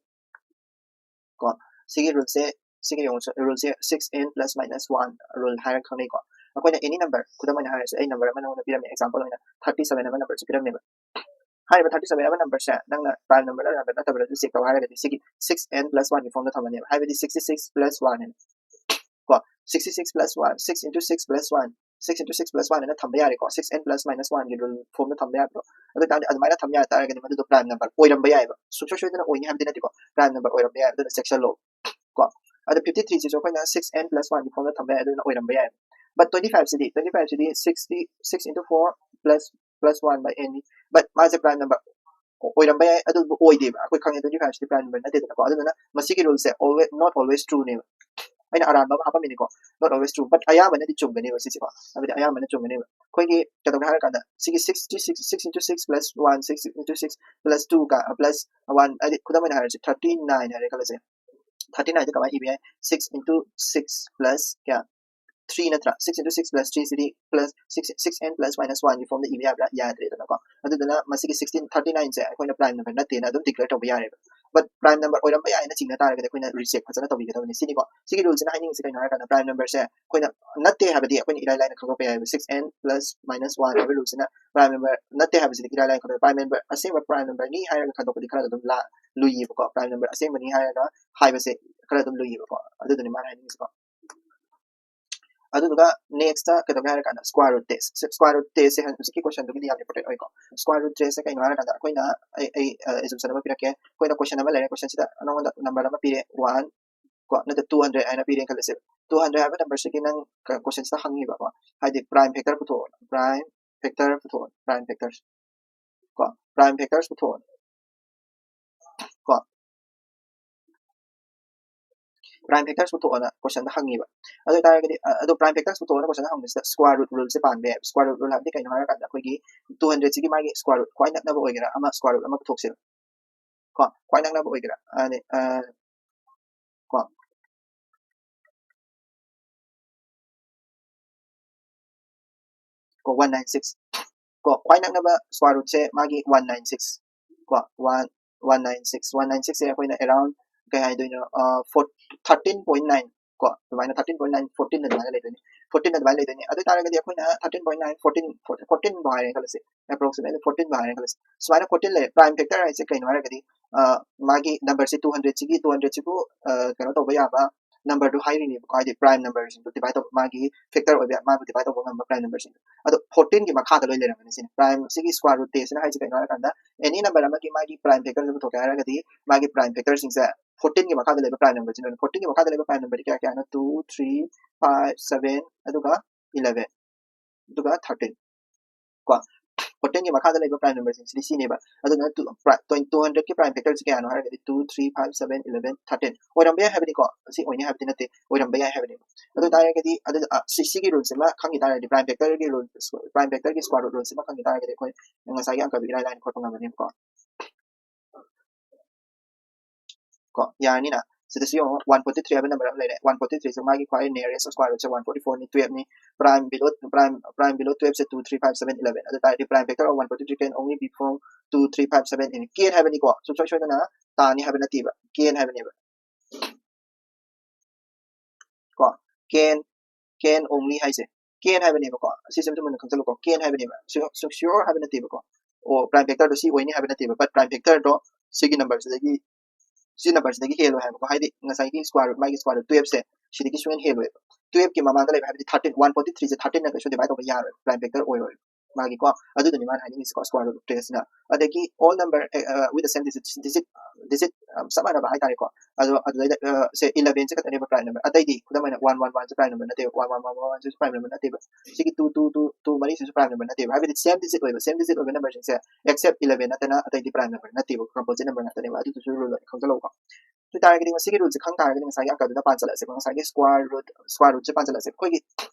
ꯀꯣ꯫ ꯁꯤꯒꯤ rule ꯁꯦ, ꯁꯤꯒꯤ ꯌꯦꯡꯉꯨ, rule ꯁꯦ six n plus minus one rule ꯍꯥꯏꯔꯒ ꯈꯪꯅꯩꯀꯣ꯫ ꯑꯩꯈꯣꯏꯅ any number, ꯈꯨꯗꯝ ꯑꯣꯏꯅ ꯍꯥꯏꯔꯁꯦ, ꯑꯩ number ꯑꯃ ꯅꯉꯣꯟꯗ ꯄꯤꯔꯝꯃꯦ, example ꯑꯣꯏꯅ thirty seven ꯑꯃ number ꯁꯦ ꯄꯤꯔꯝꯃꯦꯕ꯫ ꯍꯥꯏꯔꯤꯕ thirty seven ꯑꯃ number ꯁꯦ ꯅꯪꯅ prime number ꯔ number ꯅꯠꯇꯕ꯭ꯔꯥ ꯑꯗꯨ check ꯇꯧ ꯍꯥꯏꯔꯒꯗꯤ ꯁꯤꯒꯤ six n plus one ꯒꯤ form ꯗ ꯊꯝꯃꯅꯦꯕ, ꯍꯥꯏꯕꯗꯤ sixty six plus one ꯍꯥꯏꯅ ꯀꯣ꯫ Sixty six plus one, six into six plus one, six into six plus one ꯑꯅ ꯊꯝꯕ ꯌꯥꯔꯦꯀꯣ, six n plus minus one ꯒꯤ rule form ꯗ ꯊꯝꯕ ꯌꯥꯕꯗꯣ꯫ ꯑꯗꯨ ꯇꯥꯔꯗꯤ ꯑꯗꯨꯃꯥꯏꯅ ꯊꯝ ꯌꯥ ꯇꯥꯔꯒꯗꯤ ꯃꯗꯨꯗꯣ prime number ꯑꯣꯏꯔꯝꯕ ꯌꯥꯏꯑꯕ, ꯁꯨꯡꯁꯣꯏ ꯁꯣꯏꯗꯅ ꯑꯣꯏꯅꯤ ꯍꯥꯏꯕꯗꯤ ꯅꯠꯇꯦꯀꯣ, prime number ꯑꯣꯏꯔꯝꯕ ꯌꯥꯏ꯫ ꯑꯗꯨꯅ ꯆꯦꯛꯁꯤꯜꯂꯣ ꯀꯣ꯫ ꯑꯗꯣ fifty three ꯁꯤꯁꯨ ꯑꯩꯈꯣꯏꯅ six n plus one ꯒꯤ form ꯗ ꯊꯝꯕ ꯌꯥꯏ, ꯑꯗꯨꯅ ꯑꯣꯏꯔꯝꯕ ꯌꯥꯏ꯫ But twenty five CD, twenty five CD sixty, six into four plus plus one by n ꯅꯤ꯫ But ꯃꯥꯁꯦ prime number ꯑꯣꯏꯔꯝꯕ ꯌꯥꯏ, ꯑꯗꯨꯕꯨ ꯑꯣꯏꯗꯦꯕ꯫ ꯑꯩꯈꯣꯏ ꯈꯪꯉꯦ twenty five ꯁꯤꯗꯤ prime number ꯅꯠꯇꯦꯗꯅꯀꯣ꯫ ꯑꯗꯨꯗꯨꯅ ꯃꯁꯤꯒꯤ rule say always, not always true ꯅꯦꯕ꯫ ꯑꯩꯅ ꯑꯔꯥꯟꯕ ꯑꯃ ꯍꯥꯞꯄꯝꯃꯤꯅꯤꯀꯣ, not always true, but ꯑꯌꯥꯝꯕꯅꯗꯤ ꯆꯨꯝꯒꯅꯦꯕ ꯁꯤꯁꯦꯀꯣ, ꯍꯥꯏꯕꯗꯤ ꯑꯌꯥꯝꯕꯅ ꯆꯨꯝꯒꯅꯦꯕ꯫ ꯑꯩꯈꯣꯏꯒꯤ ꯀꯩꯗꯧꯒꯦ ꯍꯥꯏꯔꯀꯥꯟꯗ ꯁꯤꯒꯤ sixty six, six into six plus one, six into six plus two ꯀ plus one, ꯍꯥꯏꯗꯤ ꯈꯨꯗꯝ ꯑꯣꯏꯅ ꯍꯥꯏꯔꯁꯤ, thirty nine ꯍꯥꯏꯔꯦ ꯈꯜꯂꯁꯦ꯫ Thirty nine ꯗ ꯀꯃꯥꯏꯅ ꯏꯕ ꯌꯥꯏ? Six into six plus ꯀꯌꯥ? Three ꯅꯠꯇ꯭ꯔꯥ? Six into six plus three ꯁꯤꯗꯤ plus six, six n plus minus one ꯒꯤ form ꯗ ꯏꯕ ꯌꯥꯕ꯭ꯔꯥ? ꯌꯥꯗ꯭ꯔꯦꯗꯅꯀꯣ꯫ ꯑꯗꯨꯗꯨꯅ ꯃꯁꯤꯒꯤ sixteen thirty nine ꯁꯦ ꯑꯩꯈꯣꯏꯅ prime number ꯅꯠꯇꯦꯅ ꯑꯗꯨꯝ declare ꯇꯧꯕ ꯌꯥꯔꯦꯕ꯫ But prime number ꯑꯣꯏꯔꯝꯕ ꯌꯥꯏꯅ ꯆꯤꯡꯅ ꯇꯥꯔꯒꯗꯤ ꯑꯩꯈꯣꯏꯅ recheck ꯐꯖꯅ ꯇꯧꯕꯤꯒꯗꯕꯅꯤ ꯁꯤꯅꯤꯀꯣ꯫ ꯁꯤꯒꯤ rule ꯁꯤꯅ ꯍꯥꯏꯅꯤꯡꯉꯤꯁꯦ ꯀꯩꯅꯣ ꯍꯥꯏꯔꯀꯥꯟꯗ, prime number ꯁꯦ ꯑꯩꯈꯣꯏꯅ ꯅꯠꯇꯦ ꯍꯥꯏꯕꯗꯤ ꯑꯩꯈꯣꯏꯅ ꯏꯔꯥꯏ ꯂꯥꯏꯅ ꯈꯪꯗꯣꯛꯄ ꯌꯥꯏꯑꯕ꯫ Six n plus minus one ꯍꯥꯏꯕ rule ꯁꯤꯅ prime number ꯅꯠꯇꯦ ꯍꯥꯏꯕꯁꯤꯗꯤ ꯏꯔꯥꯏ ꯂꯥꯏꯅ ꯈꯪꯗꯣꯛꯄ꯫ Prime number, ꯑꯁꯦꯡꯕ prime number ꯅꯤ ꯍꯥꯏꯔꯒ ꯈꯪꯗꯣꯛꯄꯗꯤ ꯈꯔ ꯑꯗꯨꯝ ꯂꯥ-, ꯂꯨꯏꯌꯦꯕꯀꯣ꯫ Prime number ꯑꯁꯦꯡꯕꯅꯤ ꯍꯥꯏꯔꯒ ꯍꯥꯏꯕꯁꯦ ꯈꯔ ꯑꯗꯨꯝ ꯂꯨꯏꯌꯦꯕꯀꯣ꯫ ꯑꯗꯨꯗꯨꯅꯤ ꯃꯥꯅ ꯍꯥꯏꯅꯤꯡꯉꯤꯁꯤꯀꯣ꯫ ꯑꯗꯨꯗꯨꯒ next ꯀꯩꯗꯧꯒꯦ ꯍꯥꯏꯔꯀꯥꯟꯗ square root test꯫ Square root test ꯁꯦ ꯍꯧꯖꯤꯛꯀꯤ question ꯗꯨꯒꯤꯗꯤ ꯌꯥꯝ important ꯑꯣꯏꯀꯣ꯫ Square root test ꯁꯦ ꯀꯩꯅꯣ ꯍꯥꯏꯔꯀꯥꯟꯗ, ꯑꯩꯈꯣꯏꯅ, ꯑꯩ, ꯑꯩ, ꯑ, assumption ꯑꯃ ꯄꯤꯔꯛꯀꯦ꯫ ꯑꯩꯈꯣꯏꯅ question ꯑꯃ ꯂꯩꯔꯦ, question ꯁꯤꯗ ꯅꯉꯣꯟꯗ number ꯑꯃ ꯄꯤꯔꯦ, one ꯀꯣ, ꯅꯠꯇꯦ, two hundred ꯍꯥꯏꯅ ꯄꯤꯔꯦ ꯈꯜꯂꯁꯦ꯫ Two hundred ꯍꯥꯏꯕ number ꯁꯤꯒꯤ ꯅꯪ ꯀ-, question ꯁꯤꯗ ꯍꯪꯉꯤꯕꯀꯣ, ꯍꯥꯏꯗꯤ prime factor ꯄꯨꯊꯣꯛꯑꯣ, prime factor ꯄꯨꯊꯣꯛꯑꯣ, prime factors ꯀꯣ, prime factors ꯄꯨꯊꯣꯛꯑꯣ ꯀꯣ꯫ Prime factors ꯄꯨꯊꯣꯛꯑꯣꯅ question ꯗ ꯍꯪꯉꯤꯕ꯫ ꯑꯗꯨ ꯑꯣꯏꯇꯥꯔꯒꯗꯤ, ꯑ, ꯑꯗꯣ prime factors ꯄꯨꯊꯣꯛꯑꯣꯅ question ꯗ ꯍꯪꯕꯁꯤꯗ square root rule ꯁꯦ ꯄꯥꯟꯕ ꯌꯥꯏ꯫ Square root rule ꯍꯥꯏꯕꯗꯤ ꯀꯩꯅꯣ ꯍꯥꯏꯔꯀꯥꯟꯗ, ꯑꯩꯈꯣꯏꯒꯤ two hundred ꯁꯤꯒꯤ ꯃꯥꯒꯤ square root ꯈ꯭ꯋꯥꯏ ꯅꯛꯅꯕ ꯑꯣꯏꯒꯦꯔꯥ ꯑꯃ square root ꯑꯃ ꯄꯨꯊꯣꯛꯁꯦꯕ ꯀꯣ, ꯈ꯭ꯋꯥꯏ ꯅꯛꯅꯕ ꯑꯣꯏꯒꯦꯔꯥ, ꯑ, ꯑ, ꯀꯣ꯫ ꯀꯣ, one nine six ꯀꯣ, ꯈ꯭ꯋꯥꯏ ꯅꯛꯅꯕ square root ꯁꯦ ꯃꯥꯒꯤ one nine six ꯀꯣ, one, one nine six, one nine six ꯁꯦ ꯑꯩꯈꯣꯏꯅ around ꯀꯩ ꯍꯥꯏꯗꯣꯏꯅꯣ, ꯑ, four, thirteen point nine ꯀꯣ, ꯑꯗꯨꯃꯥꯏꯅ thirteen point nine, fourteen ꯑꯗꯨꯃꯥꯏꯅ ꯂꯩꯗꯣꯏꯅꯤ, fourteen ꯑꯗꯨꯃꯥꯏꯅ ꯂꯩꯗꯣꯏꯅꯤ꯫ ꯑꯗꯨ ꯑꯣꯏꯇꯥꯔꯒꯗꯤ ꯑꯩꯈꯣꯏꯅ thirteen point nine, fourteen, fourteen ꯐꯥꯎ ꯍꯥꯏꯔꯦ ꯈꯜꯂꯁꯤ, approximately fourteen ꯐꯥꯎ ꯍꯥꯏꯔꯦ ꯈꯜꯂꯁꯤ꯫ ꯁꯨꯃꯥꯏꯅ fourteen ꯂꯩꯔꯦ꯫ Prime factor ꯍꯥꯏꯁꯦ ꯀꯩꯅꯣ ꯍꯥꯏꯔꯒꯗꯤ, ꯑ, ꯃꯥꯒꯤ number ꯁꯦ two hundred ꯁꯤꯒꯤ, two hundred ꯁꯤꯕꯨ, ꯑ, ꯀꯩꯅꯣ ꯇꯧꯕ ꯌꯥꯕ, number ꯗꯨ ꯍꯥꯏꯔꯤꯅꯦꯕꯀꯣ, ꯍꯥꯏꯗꯤ prime number ꯁꯤꯡꯗꯣ divide ꯇꯧꯕ, ꯃꯥꯒꯤ factor ꯑꯣꯏꯕ ꯌꯥ-, ꯃꯥꯕꯨ divide ꯇꯧꯕ ꯉꯝꯕ prime number ꯁꯤꯡꯗꯣ꯫ ꯑꯗꯣ fourteen ꯒꯤ ꯃꯈꯥꯗ ꯂꯣꯏ ꯂꯩꯔꯝꯒꯅꯤ ꯁꯤꯅꯤ꯫ Prime ꯁꯤꯒꯤ square root ꯇꯦꯁꯤꯅ ꯍꯥꯏꯁꯦ ꯀꯩꯅꯣ ꯍꯥꯏꯔꯀꯥꯟꯗ, any number ꯑꯃꯒꯤ ꯃꯥꯒꯤ prime factor ꯁꯦ ꯄꯨꯊꯣꯛꯀꯦ ꯍꯥꯏꯔꯒꯗꯤ, ꯃꯥꯒꯤ prime factor ꯁꯤꯡꯁꯦ fourteen ꯒꯤ ꯃꯈꯥꯗ ꯂꯩꯕ prime number ꯁꯤꯅ, fourteen ꯒꯤ ꯃꯈꯥꯗ ꯂꯩꯕ prime number ꯗꯤ ꯀꯌꯥ ꯀꯌꯥꯅꯣ? Two, three, five, seven, ꯑꯗꯨꯒ eleven, ꯑꯗꯨꯒ thirteen꯫ ꯀꯣ, fourteen ꯒꯤ ꯃꯈꯥꯗ ꯂꯩꯕ prime number ꯁꯤꯡꯁꯤꯗꯤ ꯁꯤꯅꯦꯕ꯫ ꯑꯗꯨꯅ two, pri-, twenty, two hundred ꯀꯤ prime factor ꯁꯤ ꯀꯌꯥꯅꯣ ꯍꯥꯏꯔꯒꯗꯤ two, three, five, seven, eleven, thirteen ꯑꯣꯏꯔꯝꯕ ꯌꯥꯏ ꯍꯥꯏꯕꯅꯤꯀꯣ꯫ ꯁꯤ ꯑꯣꯏꯅꯤ ꯍꯥꯏꯕꯗꯤ ꯅꯠꯇꯦ, ꯑꯣꯏꯔꯝꯕ ꯌꯥꯏ ꯍꯥꯏꯕꯅꯦꯕ꯫ ꯑꯗꯨ ꯇꯥꯔꯒꯗꯤ, ꯑꯗꯨ, ꯑ, ꯁꯤ, ꯁꯤꯒꯤ rule ꯁꯤꯃ ꯈꯪꯈꯤ ꯇꯥꯔꯒꯗꯤ, prime factor ꯒꯤ rule, prime factor ꯒꯤ square root rule ꯁꯤꯃ ꯈꯪꯈꯤ ꯇꯥꯔꯒꯗꯤ, ꯑꯩꯈꯣꯏ ꯉꯁꯥꯏꯒꯤ ꯑꯪꯀꯗꯨ ꯏꯔꯥꯏ ꯂꯥꯏꯅ ꯈꯣꯠꯄ ꯉꯝꯃꯅꯦꯕꯀꯣ꯫ ꯀꯣ, ꯌꯥꯔꯅꯤꯅ꯫ ꯁꯤꯗꯁꯨ ꯌꯦꯡꯉꯣ, one forty three ꯍꯥꯏꯕ number ꯑꯃ ꯂꯩꯔꯦ꯫ One forty three ꯁꯦ ꯃꯥꯒꯤ ꯈ꯭ꯋꯥꯏ nearest square root ꯁꯦ one forty four ꯅꯤ, twelve ꯅꯤ꯫ Prime below, prime, prime below twelve ꯁꯦ two, three, five, seven, eleven꯫ ꯑꯗꯨ ꯇꯥꯔꯗꯤ prime factor of one forty three can only be found two, three, five, seven ꯅꯤ꯫ Can ꯍꯥꯏꯕꯅꯤꯀꯣ, ꯁꯨꯡꯁꯣꯏ ꯁꯣꯏꯗꯅ ꯇꯥꯅꯤ ꯍꯥꯏꯕ ꯅꯠꯇꯦꯕ, can ꯍꯥꯏꯕꯅꯦꯕ꯫ ꯀꯣ, can, can only ꯍꯥꯏꯁꯦ can ꯍꯥꯏꯕꯅꯦꯕꯀꯣ꯫ ꯁꯤꯁꯦ ꯑꯝꯇ ꯃꯨꯟꯅ ꯈꯪꯖꯜꯂꯨꯀꯣ, can ꯍꯥꯏꯕꯅꯦꯕ, ꯁꯨ-, ꯁꯨ-, sure ꯍꯥꯏꯕ ꯅꯠꯇꯦꯕꯀꯣ꯫ ꯑꯣ, prime factor ꯗꯣ ꯁꯤ ꯑꯣꯏꯅꯤ ꯍꯥꯏꯕ ꯅꯠꯇꯦꯕ, but prime factor ꯗꯣ ꯁꯤꯒꯤ number ꯁꯤꯗꯒꯤ, ꯁꯤ number ꯁꯤꯗꯒꯤ ꯍꯦꯜꯂꯣꯏ ꯍꯥꯏꯕꯀꯣ꯫ ꯍꯥꯏꯗꯤ ꯉꯁꯥꯏꯒꯤ square root, ꯃꯥꯒꯤ square root twelve ꯁꯦ ꯁꯤꯗꯒꯤ ꯁꯨꯡꯍꯦꯟ ꯍꯦꯜꯂꯣꯏꯕ꯫ Twelve ꯀꯤ ꯃꯃꯥꯡꯗ ꯂꯩꯕ ꯍꯥꯏꯕꯗꯤ thirteen, one forty three ꯁꯦ thirteen ꯅ ꯀꯩꯁꯨ divide ꯇꯧꯕ ꯌꯥꯔꯣꯏ, prime factor ꯑꯣꯏꯔꯣꯏ ꯃꯥꯒꯤꯀꯣ꯫ ꯑꯗꯨꯗꯨꯅꯤ ꯃꯥꯅ ꯍꯥꯏꯅꯤꯡꯉꯤꯁꯤꯀꯣ, square root twelve ꯁꯤꯅ꯫ ꯑꯗꯒꯤ all number, ꯑ, with the same digit, digit, digit, ꯑ, ꯆꯞ ꯃꯥꯟꯅꯕ ꯍꯥꯏꯇꯥꯔꯦꯀꯣ꯫ ꯑꯗꯣ ꯑꯗꯨꯗꯩꯗ, ꯑ, ꯁꯦ eleven ꯁꯦ ꯈꯛꯇꯅꯦꯕ prime number, ꯑꯇꯩꯗꯤ ꯈꯨꯗꯝ ꯑꯣꯏꯅ one one one ꯁꯦ prime number ꯅꯠꯇꯦꯕ, one one one one ꯁꯤꯁꯨ prime number ꯅꯠꯇꯦꯕ, ꯁꯤꯒꯤ two two two two ꯃꯔꯤꯁꯤꯁꯨ prime number ꯅꯠꯇꯦꯕ꯫ ꯍꯥꯏꯕꯗꯤ same digit ꯑꯣꯏꯕ, same digit ꯑꯣꯏꯕ number ꯁꯤꯡꯁꯦ except eleven ꯅꯠꯇꯅ ꯑꯇꯩꯗꯤ prime number ꯅꯠꯇꯦꯕ, composite number ꯉꯥꯛꯇꯅꯦꯕ꯫ ꯑꯗꯨꯗꯨꯁꯨ rule ꯑꯣꯏꯅ ꯈꯪꯖꯜꯍꯧꯀꯣ꯫ ꯑꯗꯨ ꯇꯥꯔꯒꯗꯤ ꯉꯁꯤꯒꯤ rule ꯁꯦ ꯈꯪ ꯇꯥꯔꯒꯗꯤ ꯉꯁꯥꯏꯒꯤ ꯑꯪꯀꯗꯨꯗ ꯄꯥꯟꯁꯤꯜꯂꯛꯑꯁꯦꯕ, ꯉꯁꯥꯏꯒꯤ square root, square root ꯁꯦ ꯄꯥꯟꯁꯤꯜꯂꯛꯑꯁꯦꯕ꯫ ꯑꯩꯈꯣꯏꯒꯤ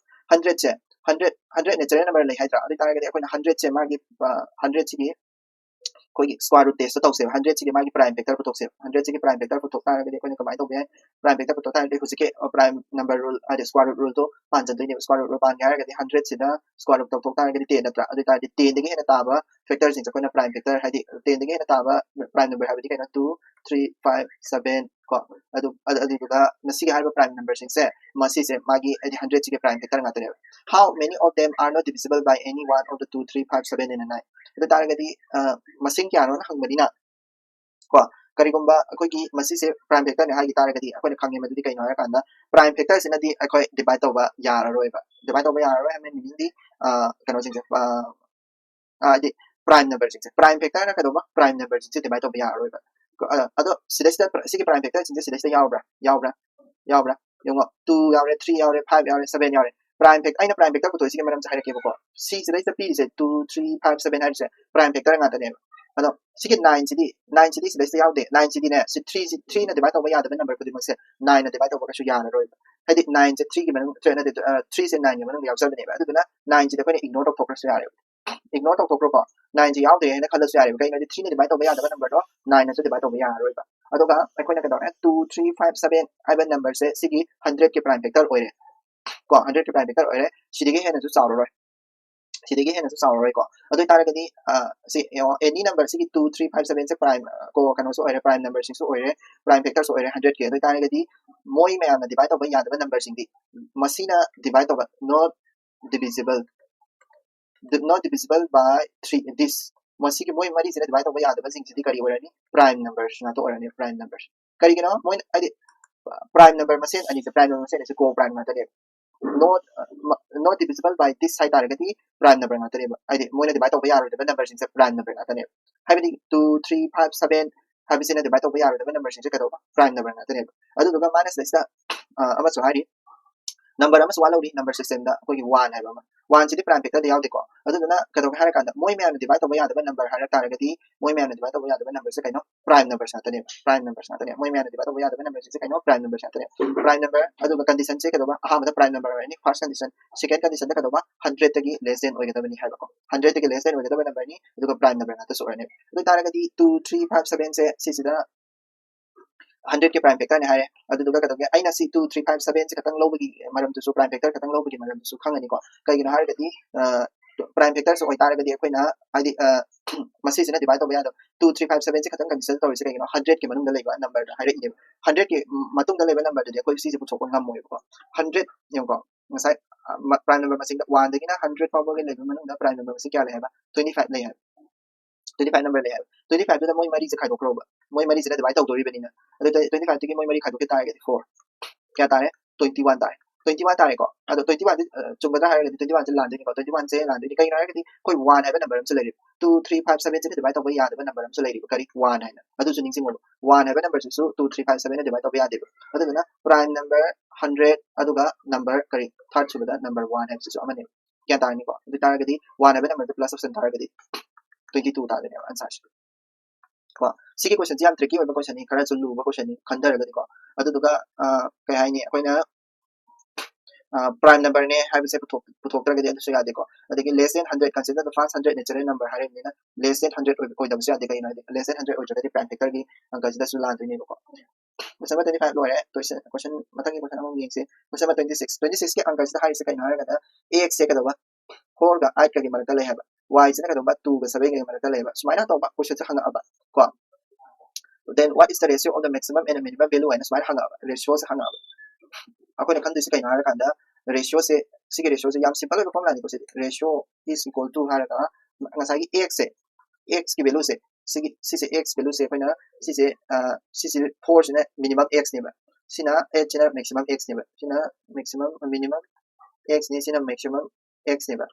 hundred ꯁꯦ, hundred, hundred natural number ꯂꯩ ꯍꯥꯏꯗ꯭ꯔꯥ? ꯑꯗꯨ ꯇꯥꯔꯒꯗꯤ ꯑꯩꯈꯣꯏꯅ hundred ꯁꯦ ꯃꯥꯒꯤ, ꯑ, hundred ꯁꯤꯒꯤ ꯑꯩꯈꯣꯏꯒꯤ square root ꯇꯦꯁꯇ ꯇꯧꯁꯦꯕ꯫ Hundred ꯁꯤꯒꯤ ꯃꯥꯒꯤ prime factor ꯄꯨꯊꯣꯛꯁꯦꯕ꯫ Hundred ꯁꯤꯒꯤ prime factor ꯄꯨꯊꯣꯛ ꯇꯥꯔꯒꯗꯤ ꯑꯩꯈꯣꯏꯅ ꯀꯃꯥꯏꯅ ꯇꯧꯕ ꯌꯥꯏ? Prime factor ꯄꯨꯊꯣꯛ ꯇꯥꯔꯒꯗꯤ ꯍꯧꯖꯤꯛꯀꯤ, ꯑ, prime number rule, ꯍꯥꯏꯗꯤ square root rule ꯗꯣ ꯄꯥꯟꯖꯟꯗꯣꯏꯅꯦꯕ꯫ Square root rule ꯄꯥꯟꯒꯦ ꯍꯥꯏꯔꯒꯗꯤ hundred ꯁꯤꯗ square root ꯇꯧꯊꯣꯛ ꯇꯥꯔꯒꯗꯤ ten ꯅꯠꯇ꯭ꯔꯥ? ꯑꯗꯨ ꯑꯣꯏ ꯇꯥꯔꯗꯤ ten ꯗꯒꯤ ꯍꯦꯟꯅ ꯇꯥꯕ factor ꯁꯤꯡꯁꯦ ꯑꯩꯈꯣꯏꯅ prime factor, ꯍꯥꯏꯗꯤ ten ꯗꯒꯤ ꯍꯦꯟꯅ ꯇꯥꯕ prime number ꯍꯥꯏꯕꯗꯤ ꯀꯩꯅꯣ? Two, three, five, seven ꯀꯣ꯫ ꯑꯗꯨ, ꯑꯗꯨ, ꯑꯗꯨꯗꯨꯒ ꯃꯁꯤꯒꯤ ꯍꯥꯏꯔꯤꯕ prime number ꯁꯤꯡꯁꯦ, ꯃꯁꯤꯁꯦ ꯃꯥꯒꯤ, ꯍꯥꯏꯗꯤ hundred ꯁꯤꯒꯤ prime factor ꯉꯥꯛꯇꯅꯦꯕ꯫ How many of them are not divisible by any one of the two, three, five, seven and nine? ꯑꯗꯨ ꯇꯥꯔꯒꯗꯤ, ꯑ, ꯃꯁꯤꯡ ꯀꯌꯥꯅꯣꯅ ꯍꯪꯕꯅꯤꯅ, ꯀꯣ, ꯀꯔꯤꯒꯨꯝꯕ ꯑꯩꯈꯣꯏꯒꯤ ꯃꯁꯤꯁꯦ prime factor ꯅꯦ ꯍꯥꯏꯈꯤ ꯇꯥꯔꯒꯗꯤ ꯑꯩꯈꯣꯏꯅ ꯈꯪꯉꯦ ꯃꯗꯨꯗꯤ ꯀꯩꯅꯣ ꯍꯥꯏꯔꯀꯥꯟꯗ prime factor ꯁꯤꯅꯗꯤ ꯑꯩꯈꯣꯏ divide ꯇꯧꯕ ꯌꯥꯔꯔꯣꯏꯕ꯫ Divide ꯇꯧꯕ ꯌꯥꯔꯔꯣꯏ ꯍꯥꯏꯕ meaning ꯗꯤ ꯀꯩꯅꯣꯁꯤꯡꯁꯦ ꯍꯥꯏꯗꯤ prime number ꯁꯤꯡꯁꯦ prime factor ꯅ ꯀꯩꯗꯧꯕ prime number ꯁꯤꯡꯁꯦ divide ꯇꯧꯕ ꯌꯥꯔꯔꯣꯏꯕ꯫ ꯑꯗꯣ ꯁꯤꯗꯩꯁꯤꯗ ꯁꯤꯒꯤ prime factor ꯁꯤꯡꯁꯦ ꯁꯤꯗꯩꯁꯤꯗ ꯌꯥꯎꯕ꯭ꯔꯥ? ꯌꯥꯎꯕ꯭ꯔꯥ? ꯌꯥꯎꯕ꯭ꯔꯥ? ꯌꯦꯡꯉꯣ, two ꯌꯥꯎꯔꯦ, three ꯌꯥꯎꯔꯦ, five ꯌꯥꯎꯔꯦ, seven ꯌꯥꯎꯔꯦ꯫ Prime factor ꯑꯩꯅ prime factor ꯄꯨꯊꯣꯛꯏꯁꯤꯒꯤ ꯃꯔꯝꯁꯦ ꯍꯥꯏꯔꯛꯀꯦꯕꯀꯣ꯫ ꯁꯤꯁꯤꯗꯩꯁꯤꯗ ꯄꯤꯔꯤꯁꯦ two, three, five, seven ꯍꯥꯏꯔꯤꯁꯦ prime factor ꯉꯥꯛꯇꯅꯦꯕ꯫ ꯑꯗꯣ ꯁꯤꯒꯤ nine ꯁꯤꯗꯤ nine ꯁꯤꯗꯤ ꯁꯤꯗꯩꯁꯤꯗ ꯌꯥꯎꯗꯦ꯫ Nine ꯁꯤꯗꯤꯅꯦ ꯁꯤ three ꯁꯤ three ꯅ divide ꯇꯧꯕ ꯌꯥꯗꯕ number ꯈꯨꯗꯤꯡꯃꯛꯁꯦ nine ꯅ divide ꯇꯧꯕ ꯀꯩꯁꯨ ꯌꯥꯔꯔꯣꯏꯕ꯫ ꯍꯥꯏꯗꯤ nine ꯁꯦ three ꯒꯤ ꯃꯅꯨꯡ ꯅꯠꯇꯦ, three ꯁꯦ nine ꯒꯤ ꯃꯅꯨꯡꯗ ꯌꯥꯎꯖꯕꯅꯦꯕ꯫ ꯑꯗꯨꯗꯨꯅ nine ꯁꯤꯗꯤ ꯑꯩꯈꯣꯏꯅ ignore ꯇꯧꯊꯣꯛꯈ꯭ꯔꯁꯨ ꯌꯥꯔꯦꯕ꯫ Ignore ꯇꯧꯊꯣꯛꯈ꯭ꯔꯣꯀꯣ꯫ Nine ꯁꯤ ꯌꯥꯎꯗ꯭ꯔꯦ ꯍꯥꯏꯅ ꯈꯜꯂꯁꯨ ꯌꯥꯔꯦꯕ꯫ ꯀꯩꯒꯤꯅꯣꯗꯤ three ꯅ divide ꯇꯧꯕ ꯌꯥꯗꯕ number ꯗꯣ nine ꯅꯁꯨ divide ꯇꯧꯕ ꯌꯥꯔꯔꯣꯏꯕ꯫ ꯑꯗꯨꯒ ꯑꯩꯈꯣꯏꯅ ꯀꯩꯗꯧꯔꯦ? Two, three, five, seven ꯍꯥꯏꯕ number ꯁꯦ ꯁꯤꯒꯤ hundred ꯀꯤ prime factor ꯑꯣꯏꯔꯦ ꯀꯣ꯫ Hundred ꯀꯤ prime factor ꯑꯣꯏꯔꯦ꯫ ꯁꯤꯗꯒꯤ ꯍꯦꯟꯅꯁꯨ ꯆꯥꯎꯔꯔꯣꯏ꯫ ꯁꯤꯗꯒꯤ ꯍꯦꯟꯅꯁꯨ ꯆꯥꯎꯔꯔꯣꯏꯀꯣ꯫ ꯑꯗꯨ ꯑꯣꯏꯇꯥꯔꯒꯗꯤ ꯁꯤ ꯌꯦꯡꯉꯣ, any number ꯁꯤꯒꯤ two, three, five, seven ꯁꯦ prime ꯀꯣ ꯀꯩꯅꯣꯁꯨ ꯑꯣꯏꯔꯦ, prime number ꯁꯤꯡꯁꯨ ꯑꯣꯏꯔꯦ, prime factor ꯁꯨ ꯑꯣꯏꯔꯦ hundred ꯀꯤ꯫ ꯑꯗꯨ ꯑꯣꯏꯇꯥꯔꯒꯗꯤ ꯃꯣꯏ ꯃꯌꯥꯝꯅ divide ꯇꯧꯕ ꯌꯥꯗꯕ number ꯁꯤꯡꯗꯤ ꯃꯁꯤꯅ divide ꯇꯧꯕ not divisible not divisible by three this ꯃꯁꯤꯒꯤ ꯃꯣꯏ ꯃꯔꯤꯁꯤꯅ divide ꯇꯧꯕ ꯌꯥꯗꯕꯁꯤꯡꯁꯤꯗꯤ ꯀꯔꯤ ꯑꯣꯏꯔꯅꯤ? Prime numbers ꯉꯥꯛꯇ ꯑꯣꯏꯔꯅꯤ, prime numbers꯫ ꯀꯔꯤꯒꯤꯅꯣ? ꯃꯣꯏꯅ ꯍꯥꯏꯗꯤ prime number ꯃꯁꯦꯟ ꯑꯅꯤꯁꯦ, prime number ꯃꯁꯦꯟ ꯑꯅꯤꯁꯦ co prime ꯉꯥꯛꯇꯅꯦꯕ꯫ Not not divisible by this ꯍꯥꯏ ꯇꯥꯔꯒꯗꯤ prime number ꯉꯥꯛꯇꯅꯦꯕ꯫ ꯍꯥꯏꯗꯤ ꯃꯣꯏꯅ divide ꯇꯧꯕ ꯌꯥꯔꯣꯏꯗꯕ number ꯁꯤꯡꯁꯦ prime number ꯉꯥꯛꯇꯅꯦꯕ꯫ ꯍꯥꯏꯕꯗꯤ two, three, five, seven ꯍꯥꯏꯕꯁꯤꯅ divide ꯇꯧꯕ ꯌꯥꯔꯣꯏꯗꯕ number ꯁꯤꯡꯁꯦ ꯀꯩꯗꯧꯕ? Prime number ꯉꯥꯛꯇꯅꯦꯕ꯫ ꯑꯗꯨꯗꯨꯒ ꯃꯥꯅ ꯁꯤꯗꯩꯁꯤꯗ ꯑꯃꯁꯨ ꯍꯥꯏꯔꯤ, number ꯑꯃꯁꯨ ꯋꯥꯠꯍꯧꯔꯤ, number system ꯗ ꯑꯩꯈꯣꯏꯒꯤ one ꯍꯥꯏꯕ ꯑꯃ꯫ One ꯁꯤꯗꯤ prime factor ꯗ ꯌꯥꯎꯗꯦꯀꯣ꯫ ꯑꯗꯨꯗꯨꯅ ꯀꯩꯗꯧꯒꯦ ꯍꯥꯏꯔ ꯀꯥꯟꯗ ꯃꯣꯏ ꯃꯌꯥꯝꯅ divide ꯇꯧꯕ ꯌꯥꯗꯕ number ꯍꯥꯏꯔ ꯇꯥꯔꯒꯗꯤ ꯃꯣꯏ ꯃꯌꯥꯝꯅ divide ꯇꯧꯕ ꯌꯥꯗꯕ number ꯁꯦ ꯀꯩꯅꯣ? Prime numbers ꯉꯥꯛꯇꯅꯦꯕ꯫ Prime numbers ꯉꯥꯛꯇꯅꯦ꯫ ꯃꯣꯏ ꯃꯌꯥꯝꯅ divide ꯇꯧꯕ ꯌꯥꯗꯕ number ꯁꯤꯡꯁꯦ ꯀꯩꯅꯣ? Prime numbers ꯉꯥꯛꯇꯅꯦ꯫ Prime number꯫ ꯑꯗꯨꯒ condition ꯁꯦ ꯀꯩꯗꯧꯕ? ꯑꯍꯥꯟꯕꯗ prime number ꯑꯣꯏꯔꯅꯤ, first condition꯫ Second condition ꯗ ꯀꯩꯗꯧꯕ? Hundred ꯇꯒꯤ less than ꯑꯣꯏꯒꯗꯕꯅꯤ ꯍꯥꯏꯕꯀꯣ꯫ Hundred ꯇꯒꯤ less than ꯑꯣꯏꯒꯗꯕ number ꯅꯤ, ꯑꯗꯨꯒ prime number ꯉꯥꯛꯇꯁꯨ ꯑꯣꯏꯔꯅꯤ꯫ ꯑꯗꯨ ꯑꯣꯏꯇꯥꯔꯒꯗꯤ two, three, five, seven ꯁꯦ ꯁꯤꯁꯤꯗ hundred ꯀꯤ prime factor ꯅꯦ ꯍꯥꯏꯔꯦ꯫ ꯑꯗꯨꯗꯨꯒ ꯀꯩꯗꯧꯒꯦ? ꯑꯩꯅ ꯁꯤ two, three, five, seven ꯁꯦ ꯈꯛꯇꯪ ꯂꯧꯕꯒꯤ ꯃꯔꯝꯗꯨꯁꯨ, prime factor ꯈꯛꯇꯪ ꯂꯧꯕꯒꯤ ꯃꯔꯝꯗꯨꯁꯨ ꯈꯪꯉꯅꯤꯀꯣ꯫ ꯀꯩꯒꯤꯅꯣ ꯍꯥꯏꯔꯒꯗꯤ prime factor ꯁꯨ ꯑꯣꯏꯇꯥꯔꯒꯗꯤ ꯑꯩꯈꯣꯏꯅ ꯍꯥꯏꯗꯤ ꯃꯁꯤꯁꯤꯅ divide ꯇꯧꯕ ꯌꯥꯗꯕ꯫ Two, three, five, seven ꯁꯦ ꯈꯛꯇꯪ consider ꯇꯧꯔꯤꯁꯦ ꯀꯩꯒꯤꯅꯣ? Hundred ꯀꯤ ꯃꯅꯨꯡꯗ ꯂꯩꯕ number ꯗꯣ ꯍꯥꯏꯔꯛꯏꯅꯦꯕ꯫ Hundred ꯀꯤ ꯃꯇꯨꯡꯗ ꯂꯩꯕ number ꯗꯨꯗꯤ ꯑꯩꯈꯣꯏ ꯁꯤꯁꯦ ꯄꯨꯊꯣꯛꯄ ꯉꯝꯃꯣꯏꯕꯀꯣ꯫ Hundred ꯌꯦꯡꯉꯨꯀꯣ, ꯉꯁꯥꯏ prime number ꯃꯁꯤꯡꯗ one ꯗꯒꯤꯅ hundred ꯐꯥꯎꯕꯒꯤ ꯂꯩꯕ ꯃꯅꯨꯡꯗ prime number ꯃꯁꯤꯡ ꯀꯌꯥ ꯂꯩ ꯍꯥꯏꯕ? Twenty five ꯂꯩ ꯍꯥꯏꯕ꯫ twenty five number ꯂꯩ ꯍꯥꯏꯕ, twenty five ꯇꯨꯗ ꯃꯣꯏ ꯃꯔꯤꯁꯦ ꯈꯥꯏꯗꯣꯛꯈ꯭ꯔꯣꯕ, ꯃꯣꯏ ꯃꯔꯤꯁꯤꯅ divide ꯇꯧꯗꯣꯔꯤꯕꯅꯤꯅ꯫ ꯑꯗꯨ twenty five ꯇꯨꯒꯤ ꯃꯣꯏ ꯃꯔꯤ ꯈꯥꯏꯗꯣꯛꯈꯤ ꯇꯥꯔꯒꯗꯤ four, ꯀꯌꯥ ꯇꯥꯔꯦ? Twenty one ꯇꯥꯔꯦ꯫ Twenty one ꯇꯥꯔꯦꯀꯣ꯫ ꯑꯗꯣ twenty one ꯗꯤ ꯑ, ꯆꯨꯝꯒꯗ꯭ꯔꯥ ꯍꯥꯏꯔꯒꯗꯤ twenty one ꯁꯦ ꯂꯥꯟꯗꯣꯏꯅꯤꯀꯣ꯫ Twenty one ꯁꯦ ꯂꯥꯟꯗꯣꯏꯅꯤ꯫ ꯀꯩꯒꯤꯅꯣ ꯍꯥꯏꯔꯒꯗꯤ ꯑꯩꯈꯣꯏ one ꯍꯥꯏꯕ number ꯑꯃꯁꯨ ꯂꯩꯔꯤꯕ, two three five seven ꯁꯤꯅ divide ꯇꯧꯕ ꯌꯥꯗꯕ number ꯑꯃꯁꯨ ꯂꯩꯔꯤꯕ, ꯀꯔꯤ? One ꯍꯥꯏꯅ꯫ ꯑꯗꯨꯁꯨ ꯅꯤꯡꯁꯤꯡꯉꯣꯕ, one ꯍꯥꯏꯕ number ꯁꯤꯁꯨ two three five seven ꯅ divide ꯇꯧꯕ ꯌꯥꯗꯦꯕ꯫ ꯑꯗꯨꯗꯨꯅ prime number hundred, ꯑꯗꯨꯒ number ꯀꯔꯤ, third ꯁꯨꯕꯗ number one ꯍꯥꯏꯕꯁꯤꯁꯨ ꯑꯃꯅꯦꯕ꯫ ꯒ꯭ꯌꯥꯟ ꯇꯥꯔꯅꯤꯀꯣ? ꯑꯗꯨ ꯇꯥꯔꯒꯗꯤ one ꯍꯥꯏꯕ number ꯗꯨ plus option ꯇꯥꯔꯒꯗꯤ twenty two ꯇꯥꯗꯣꯏꯅꯦꯕ answer ꯁꯦ꯫ ꯀꯣ, ꯁꯤꯒꯤ question ꯁꯤ ꯌꯥꯝ tricky ꯑꯣꯏꯕ question ꯅꯤ, ꯈꯔꯁꯨ ꯂꯨꯕ question ꯅꯤ ꯈꯟꯊꯔꯒꯗꯤꯀꯣ꯫ ꯑꯗꯨꯗꯨꯒ, ꯑ, ꯀꯩ ꯍꯥꯏꯅꯤ, ꯑꯩꯈꯣꯏꯅ, ꯑ, prime number ꯅꯦ ꯍꯥꯏꯕꯁꯦ ꯄꯨꯊꯣꯛ-, ꯄꯨꯊꯣꯛꯇ꯭ꯔꯒꯗꯤ ꯑꯗꯨꯁꯨ ꯌꯥꯗꯦꯀꯣ꯫ ꯑꯗꯒꯤ less than hundred, consider the first hundred natural number ꯍꯥꯏꯔꯤꯕꯅꯤꯅ less than hundred ꯑꯣꯏꯕ-, ꯑꯣꯏꯗꯕꯁꯨ ꯌꯥꯗꯦ꯫ ꯀꯩꯒꯤꯅꯣ ꯍꯥꯏꯗꯤ less than hundred ꯑꯣꯏꯗ꯭ꯔꯒꯗꯤ prime factor ꯒꯤ ꯑꯪꯀꯁꯤꯗꯁꯨ ꯂꯥꯟꯗꯣꯏꯅꯦꯕꯀꯣ꯫ Question number twenty five ꯂꯣꯏꯔꯦ꯫ Question, question, ꯃꯊꯪꯒꯤ question ꯑꯃꯃꯨꯛ ꯌꯦꯡꯁꯤ꯫ Question number twenty six, twenty six ꯀꯤ ꯑꯪꯀꯁꯤꯗ ꯍꯥꯏꯔꯤꯁꯦ ꯀꯩꯅꯣ ꯍꯥꯏꯔꯒꯅ, x ꯁꯦ ꯀꯩꯗꯧꯕ? Four ꯒ eight ꯀꯒꯤ ꯃꯔꯛꯇ ꯂꯩ ꯍꯥꯏꯕ, y ꯁꯤꯅ ꯀꯩꯗꯧꯕ? Two ꯒ seven ꯒꯒꯤ ꯃꯔꯛꯇ ꯂꯩ ꯍꯥꯏꯕ, ꯁꯨꯃꯥꯏꯅ ꯇꯧꯕ question ꯁꯦ ꯍꯪꯉꯛꯑꯕ ꯀꯣ꯫ Then what is the ratio of the maximum and the minimum value ꯍꯥꯏꯅ ꯁꯨꯃꯥꯏꯅ ꯍꯪꯉꯛꯑꯕ, ratio ꯁꯦ ꯍꯪꯉꯛꯑꯕ꯫ ꯑꯩꯈꯣꯏꯅ ꯈꯪꯗꯣꯏꯁꯦ ꯀꯩꯅꯣ ꯍꯥꯏꯔꯀꯥꯟꯗ, ratio ꯁꯦ, ꯁꯤꯒꯤ ratio ꯁꯦ ꯌꯥꯝ simple ꯑꯣꯏꯕ formula ꯅꯤꯀꯣ CD. Ratio is equal to ꯍꯥꯏꯔꯒ ꯉꯁꯥꯏꯒꯤ x ꯁꯦ, x ꯀꯤ value ꯁꯦ, ꯁꯤꯒꯤ, ꯁꯤꯁꯦ x value ꯁꯦ ꯑꯩꯈꯣꯏꯅ ꯁꯤꯁꯦ, ꯑ, ꯁꯤꯁꯦ four ꯁꯤꯅ minimum x ꯅꯦꯕ, ꯁꯤꯅ eight ꯁꯤꯅ maximum x ꯅꯦꯕ, ꯁꯤꯅ maximum, minimum x ꯅꯤ, ꯁꯤꯅ maximum x ꯅꯦꯕ꯫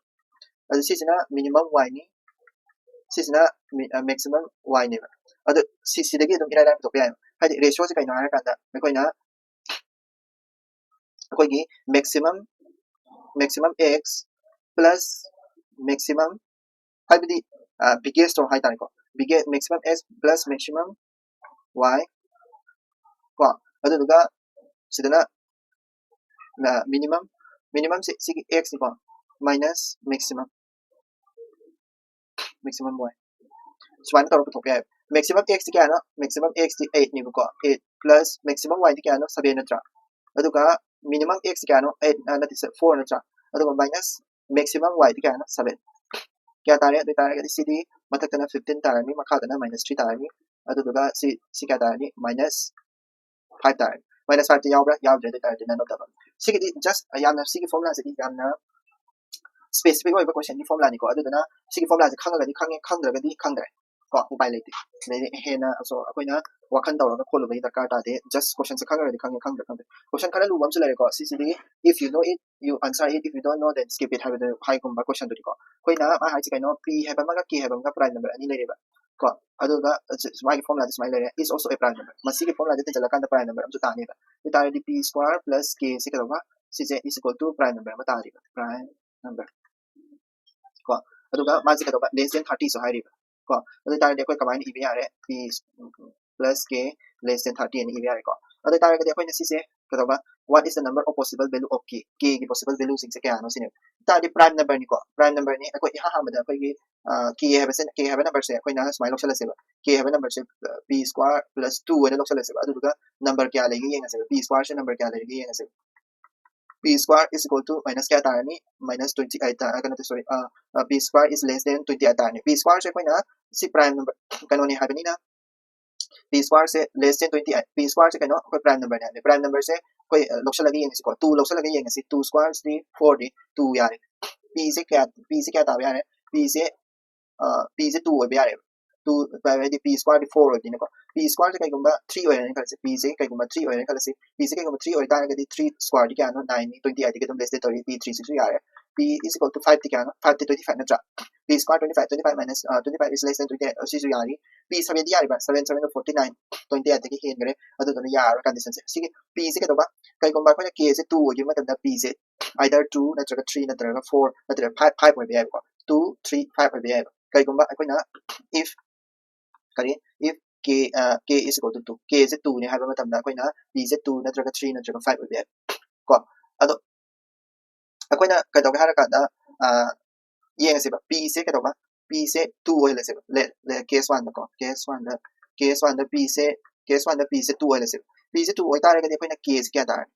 ꯑꯗꯨ ꯁꯤꯁꯤꯅ minimum y ꯅꯤ, ꯁꯤꯁꯤꯅ mi-, ꯑ, maximum y ꯅꯦꯕ꯫ ꯑꯗꯨ ꯁꯤ, ꯁꯤꯗꯒꯤ ꯑꯗꯨꯝ ꯏꯔꯥꯏ ꯂꯥꯏꯅ ꯄꯨꯊꯣꯛꯄ ꯌꯥꯏ꯫ ꯍꯥꯏꯗꯤ ratio ꯁꯦ ꯀꯩꯅꯣ ꯍꯥꯏꯔꯀꯥꯟꯗ ꯑꯩꯈꯣꯏꯅ, ꯑꯩꯈꯣꯏꯒꯤ maximum, maximum x plus maximum, ꯍꯥꯏꯕꯗꯤ, ꯑ, biggest ꯇꯣ ꯍꯥꯏꯇꯥꯔꯦꯀꯣ, biggest, maximum x plus maximum y ꯀꯣ, ꯑꯗꯨꯗꯨꯒ ꯁꯤꯗꯅ, ꯑ, minimum, minimum ꯁꯦ ꯁꯤꯒꯤ x ꯅꯤꯀꯣ, minus maximum, maximum y, ꯁꯨꯃꯥꯏꯅ ꯇꯧꯔꯒ ꯄꯨꯊꯣꯛꯄ ꯌꯥꯏ꯫ Maximum x ꯇꯤ ꯀꯌꯥꯅꯣ? Maximum x T eight ꯅꯦꯕꯀꯣ, eight plus maximum y ꯗꯤ ꯀꯌꯥꯅꯣ? Seven ꯅꯠꯇ꯭ꯔꯥ? ꯑꯗꯨꯒ minimum x ꯇꯤ ꯀꯌꯥꯅꯣ? Eight, ꯑ, ꯅꯠꯇꯦ, four ꯅꯠꯇ꯭ꯔꯥ? ꯑꯗꯨꯒ minus maximum y ꯗꯤ ꯀꯌꯥꯅꯣ? Seven꯫ ꯀꯌꯥ ꯇꯥꯔꯦ? ꯑꯗꯨ ꯑꯣꯏꯇꯥꯔꯒꯗꯤ ꯁꯤꯗꯤ ꯃꯊꯛꯇꯅ fifteen ꯇꯥꯔꯅꯤ, ꯃꯈꯥꯗꯅ minus three ꯇꯥꯔꯅꯤ꯫ ꯑꯗꯨꯗꯨꯒ ꯁꯤ, ꯁꯤ ꯀꯌꯥ ꯇꯥꯔꯅꯤ? Minus five ꯇꯥꯔꯅꯤ꯫ Minus five ꯇꯤ ꯌꯥꯎꯕ꯭ꯔꯥ? ꯌꯥꯎꯗ꯭ꯔꯦ꯫ ꯑꯗꯨ ꯑꯣꯏꯇꯥꯔꯗꯤ none of the above꯫ ꯁꯤꯒꯤꯗꯤ just ꯌꯥꯝꯅ, ꯁꯤꯒꯤ formula ꯁꯤꯗꯤ ꯌꯥꯝꯅ ꯁ꯭ꯄꯦꯁꯤꯐꯤꯛ ꯑꯣꯏꯕ ꯀꯣꯏꯁꯟꯒꯤ ꯐꯣꯔꯃꯨꯂꯥꯅꯤꯀꯣ꯫ ꯑꯗꯨꯗꯨꯅ ꯁꯤꯒꯤ ꯐꯣꯔꯃꯨꯂꯥꯁꯦ ꯈꯪꯉꯒꯗꯤ ꯈꯪꯉꯦ, ꯈꯪꯗ꯭ꯔꯒꯗꯤ ꯈꯪꯗ꯭ꯔꯦ ꯀꯣ, ꯎꯄꯥꯏ ꯂꯩꯇꯦ꯫ ꯑꯗꯩꯗꯤ ꯍꯦꯟꯅ ꯑꯁꯣ ꯑꯩꯈꯣꯏꯅ ꯋꯥꯈꯜ ꯇꯧꯔꯒ ꯈꯣꯠꯂꯨꯕꯒꯤ ꯗꯔꯀꯥꯔ ꯇꯥꯗꯦ꯫ ꯖꯁ ꯀꯣꯏꯁꯟꯁꯦ ꯈꯪꯉꯒꯗꯤ ꯈꯪꯉꯦ, ꯈꯪꯗ꯭ꯔꯦ ꯈꯪꯗ꯭ꯔꯦ꯫ ꯀꯣꯏꯁꯟ ꯈꯔ ꯂꯨꯕ ꯑꯃꯁꯨ ꯂꯩꯔꯦꯀꯣ꯫ ꯁꯤꯁꯤꯗꯤ if you know it, you answer it, if you don't know, then skip it ꯍꯥꯏꯕꯗꯨ ꯍꯥꯏꯒꯨꯝꯕ ꯀꯣꯏꯁꯟꯗꯨꯅꯤꯀꯣ꯫ ꯑꯩꯈꯣꯏꯅ ꯃꯥ ꯍꯥꯏꯁꯦ ꯀꯩꯅꯣ, P ꯍꯥꯏꯕ ꯑꯃꯒ K ꯍꯥꯏꯕ ꯑꯃꯒ ꯄ꯭ꯔꯥꯏꯝ ꯅꯝꯕꯔ ꯑꯅꯤ ꯂꯩꯔꯦꯕ ꯀꯣ꯫ ꯑꯗꯨꯒ ꯃꯥꯒꯤ ꯐꯣꯔꯃꯨꯂꯥꯗꯤ ꯁꯨꯃꯥꯏꯅ ꯂꯩꯔꯦ, is also a prime number꯫ ꯃꯁꯤꯒꯤ ꯐꯣꯔꯃꯨꯂꯥꯗꯤ ꯇꯤꯟꯁꯤꯜꯂꯀꯥꯟꯗ ꯄ꯭ꯔꯥꯏꯝ ꯅꯝꯕꯔ ꯑꯃꯁꯨ ꯇꯥꯅꯦꯕ꯫ ꯑꯗꯨ ꯑꯣꯏꯇꯥꯔꯗꯤ P square plus K ꯁꯦ ꯀꯩꯗꯧꯕ, ꯁꯤꯁꯦ is equal to prime number ꯑꯃ ꯇꯥꯔꯤꯕ, prime number ꯀꯣ꯫ ꯑꯗꯨꯒ ꯃꯥꯁꯦ ꯀꯩꯗꯧꯕ, less than thirty ꯁꯨ ꯍꯥꯏꯔꯤꯕ ꯀꯣ꯫ ꯑꯗꯨ ꯑꯣꯏꯇꯥꯔꯗꯤ ꯑꯩꯈꯣꯏ ꯀꯃꯥꯏꯅ ꯏꯕ ꯌꯥꯔꯦ? P plus K less than thirty ꯍꯥꯏꯅ ꯏꯕ ꯌꯥꯔꯦꯀꯣ꯫ ꯑꯗꯨ ꯑꯣꯏꯇꯥꯔꯒꯗꯤ ꯑꯩꯈꯣꯏꯅ ꯁꯤꯁꯦ ꯀꯩꯗꯧꯕ, what is the number of possible value of K? K ꯒꯤ possible value ꯁꯤꯡꯁꯦ ꯀꯌꯥꯅꯣ ꯁꯤꯅꯦꯕ꯫ ꯑꯗꯨ ꯇꯥꯔꯗꯤ ꯄ꯭ꯔꯥꯏꯝ ꯅꯝꯕꯔꯅꯤꯀꯣ꯫ ꯄ꯭ꯔꯥꯏꯝ ꯅꯝꯕꯔꯅꯤ꯫ ꯑꯩꯈꯣꯏ ꯏꯍꯥꯟ ꯍꯥꯟꯕꯗ ꯑꯩꯈꯣꯏꯒꯤ K ꯍꯥꯏꯕꯁꯦ, K ꯍꯥꯏꯕ ꯅꯝꯕꯔꯁꯦ ꯑꯩꯈꯣꯏꯅ ꯁꯨꯃꯥꯏꯅ ꯂꯧꯁꯜꯂꯁꯦꯕ꯫ K ꯍꯥꯏꯕ ꯅꯝꯕꯔꯁꯦ P square plus two ꯍꯥꯏꯅ ꯂꯧꯁꯜꯂꯁꯦꯕ꯫ ꯑꯗꯨꯗꯨꯒ ꯅꯝꯕꯔ ꯀꯌꯥ ꯂꯩꯒꯦ ꯌꯦꯡꯉꯁꯦꯕ꯫ P square ꯁꯦ ꯅꯝꯕꯔ ꯀꯌꯥ ꯂꯩꯔꯤꯒꯦ ꯌꯦꯡꯉꯁꯦꯕ꯫ P square is equal to minus ꯀꯌꯥ ꯇꯥꯔꯅꯤ? Minus twenty eight ꯇꯥꯔꯒ, ꯅꯠꯇꯦ, sorry, P square is less than twenty eight ꯇꯥꯔꯅꯤ꯫ P square ꯁꯦ ꯑꯩꯈꯣꯏꯅ ꯁꯤ ꯄ꯭ꯔꯥꯏꯝ ꯅꯝꯕꯔ ꯀꯩꯅꯣꯅꯤ ꯍꯥꯏꯕꯅꯤꯅ, P square ꯁꯦ less than twenty eight, P square ꯁꯦ ꯀꯩꯅꯣ, ꯑꯩꯈꯣꯏ ꯄ꯭ꯔꯥꯏꯝ ꯅꯝꯕꯔꯅꯦ ꯍꯥꯏꯕꯅꯤ꯫ ꯄ꯭ꯔꯥꯏꯝ ꯅꯝꯕꯔꯁꯦ ꯑꯩꯈꯣꯏ ꯂꯧꯁꯜꯂꯒ ꯌꯦꯡꯉꯁꯤꯀꯣ꯫ Two ꯂꯧꯁꯜꯂꯒ ꯌꯦꯡꯉꯁꯤ꯫ Two square ꯗꯤ four ꯗꯤ two ꯌꯥꯔꯦ꯫ P ꯁꯦ ꯀꯌꯥ, P ꯁꯦ ꯀꯌꯥ ꯇꯥꯕ ꯌꯥꯔꯦ? P ꯁꯦ P ꯁꯦ two ꯑꯣꯏꯕ ꯌꯥꯔꯦꯕ꯫ Two ꯍꯥꯏꯗꯤ P square ꯗꯤ four ꯑꯣꯏꯕꯅꯤꯅꯀꯣ꯫ P square ꯁꯦ ꯀꯩꯒꯨꯝꯕ three ꯑꯣꯏꯔꯦꯅ ꯈꯜꯂꯁꯤ, P ꯁꯦ ꯀꯩꯒꯨꯝꯕ three ꯑꯣꯏꯔꯦꯅ ꯈꯜꯂꯁꯤ꯫ P ꯁꯦ ꯀꯩꯒꯨꯝꯕ three ꯑꯣꯏꯇꯥꯔꯒꯗꯤ three square ꯗꯤ ꯀꯌꯥꯅꯣ? Nine ꯅꯤ꯫ Twenty eight ꯇꯒꯤ ꯑꯗꯨꯝ less than ꯇꯧꯔꯤ, P three ꯁꯤꯁꯨ ꯌꯥꯔꯦ꯫ P is equal to five ꯗꯤ ꯀꯌꯥꯅꯣ? Five ꯗꯤ twenty five ꯅꯠꯇ꯭ꯔꯥ? P square twenty five, twenty five minus twenty five is less than twenty eight, ꯁꯤꯁꯨ ꯌꯥꯔꯤ꯫ P seven ꯗꯤ ꯌꯥꯔꯤꯕ, seven seven forty nine, twenty eight ꯇꯒꯤ ꯍꯦꯟꯈ꯭ꯔꯦ, ꯑꯗꯨꯗꯨꯅ ꯌꯥꯔꯣꯏ condition ꯁꯦ꯫ ꯁꯤꯒꯤ P ꯁꯦ ꯀꯩꯗꯧꯕ, ꯀꯩꯒꯨꯝꯕ ꯑꯩꯈꯣꯏꯅ K ꯁꯦ two ꯑꯣꯏꯈꯤꯕ ꯃꯇꯝꯗ P ꯁꯦ either two ꯅꯠꯇ꯭ꯔꯒ three ꯅꯠꯇ꯭ꯔꯒ four ꯅꯠꯇ꯭ꯔꯒ five, five ꯑꯣꯏꯕ ꯌꯥꯏꯕꯀꯣ꯫ Two, three, five ꯑꯣꯏꯕ ꯌꯥꯏꯕ꯫ ꯀꯩꯒꯨꯝꯕ ꯑꯩꯈꯣꯏꯅ if ꯀꯔꯤ, if K, K is equal to two, K say two ꯅꯤ ꯍꯥꯏꯕ ꯃꯇꯝꯗ ꯑꯩꯈꯣꯏꯅ P ꯁꯦ two ꯅꯠꯇ꯭ꯔꯒ three ꯅꯠꯇ꯭ꯔꯒ five ꯑꯣꯏꯕ ꯌꯥꯏ ꯀꯣ꯫ ꯑꯗꯣ ꯑꯩꯈꯣꯏꯅ ꯀꯩꯗꯧꯒꯦ ꯍꯥꯏꯔꯀꯥꯟꯗ, ꯌꯦꯡꯉꯁꯦꯕ, P ꯁꯦ ꯀꯩꯗꯧꯕ, P ꯁꯦ two ꯑꯣꯏꯍꯜꯂꯁꯦꯕ꯫ Case one ꯗꯀꯣ, case one ꯗ, case one ꯗ P ꯁꯦ, case one ꯗ P ꯁꯦ two ꯑꯣꯏꯍꯜꯂꯁꯦꯕ꯫ P ꯁꯦ two ꯑꯣꯏꯇꯥꯔꯒꯗꯤ ꯑꯩꯈꯣꯏꯅ K ꯁꯦ ꯀꯌꯥ ꯇꯥꯔꯅꯤ?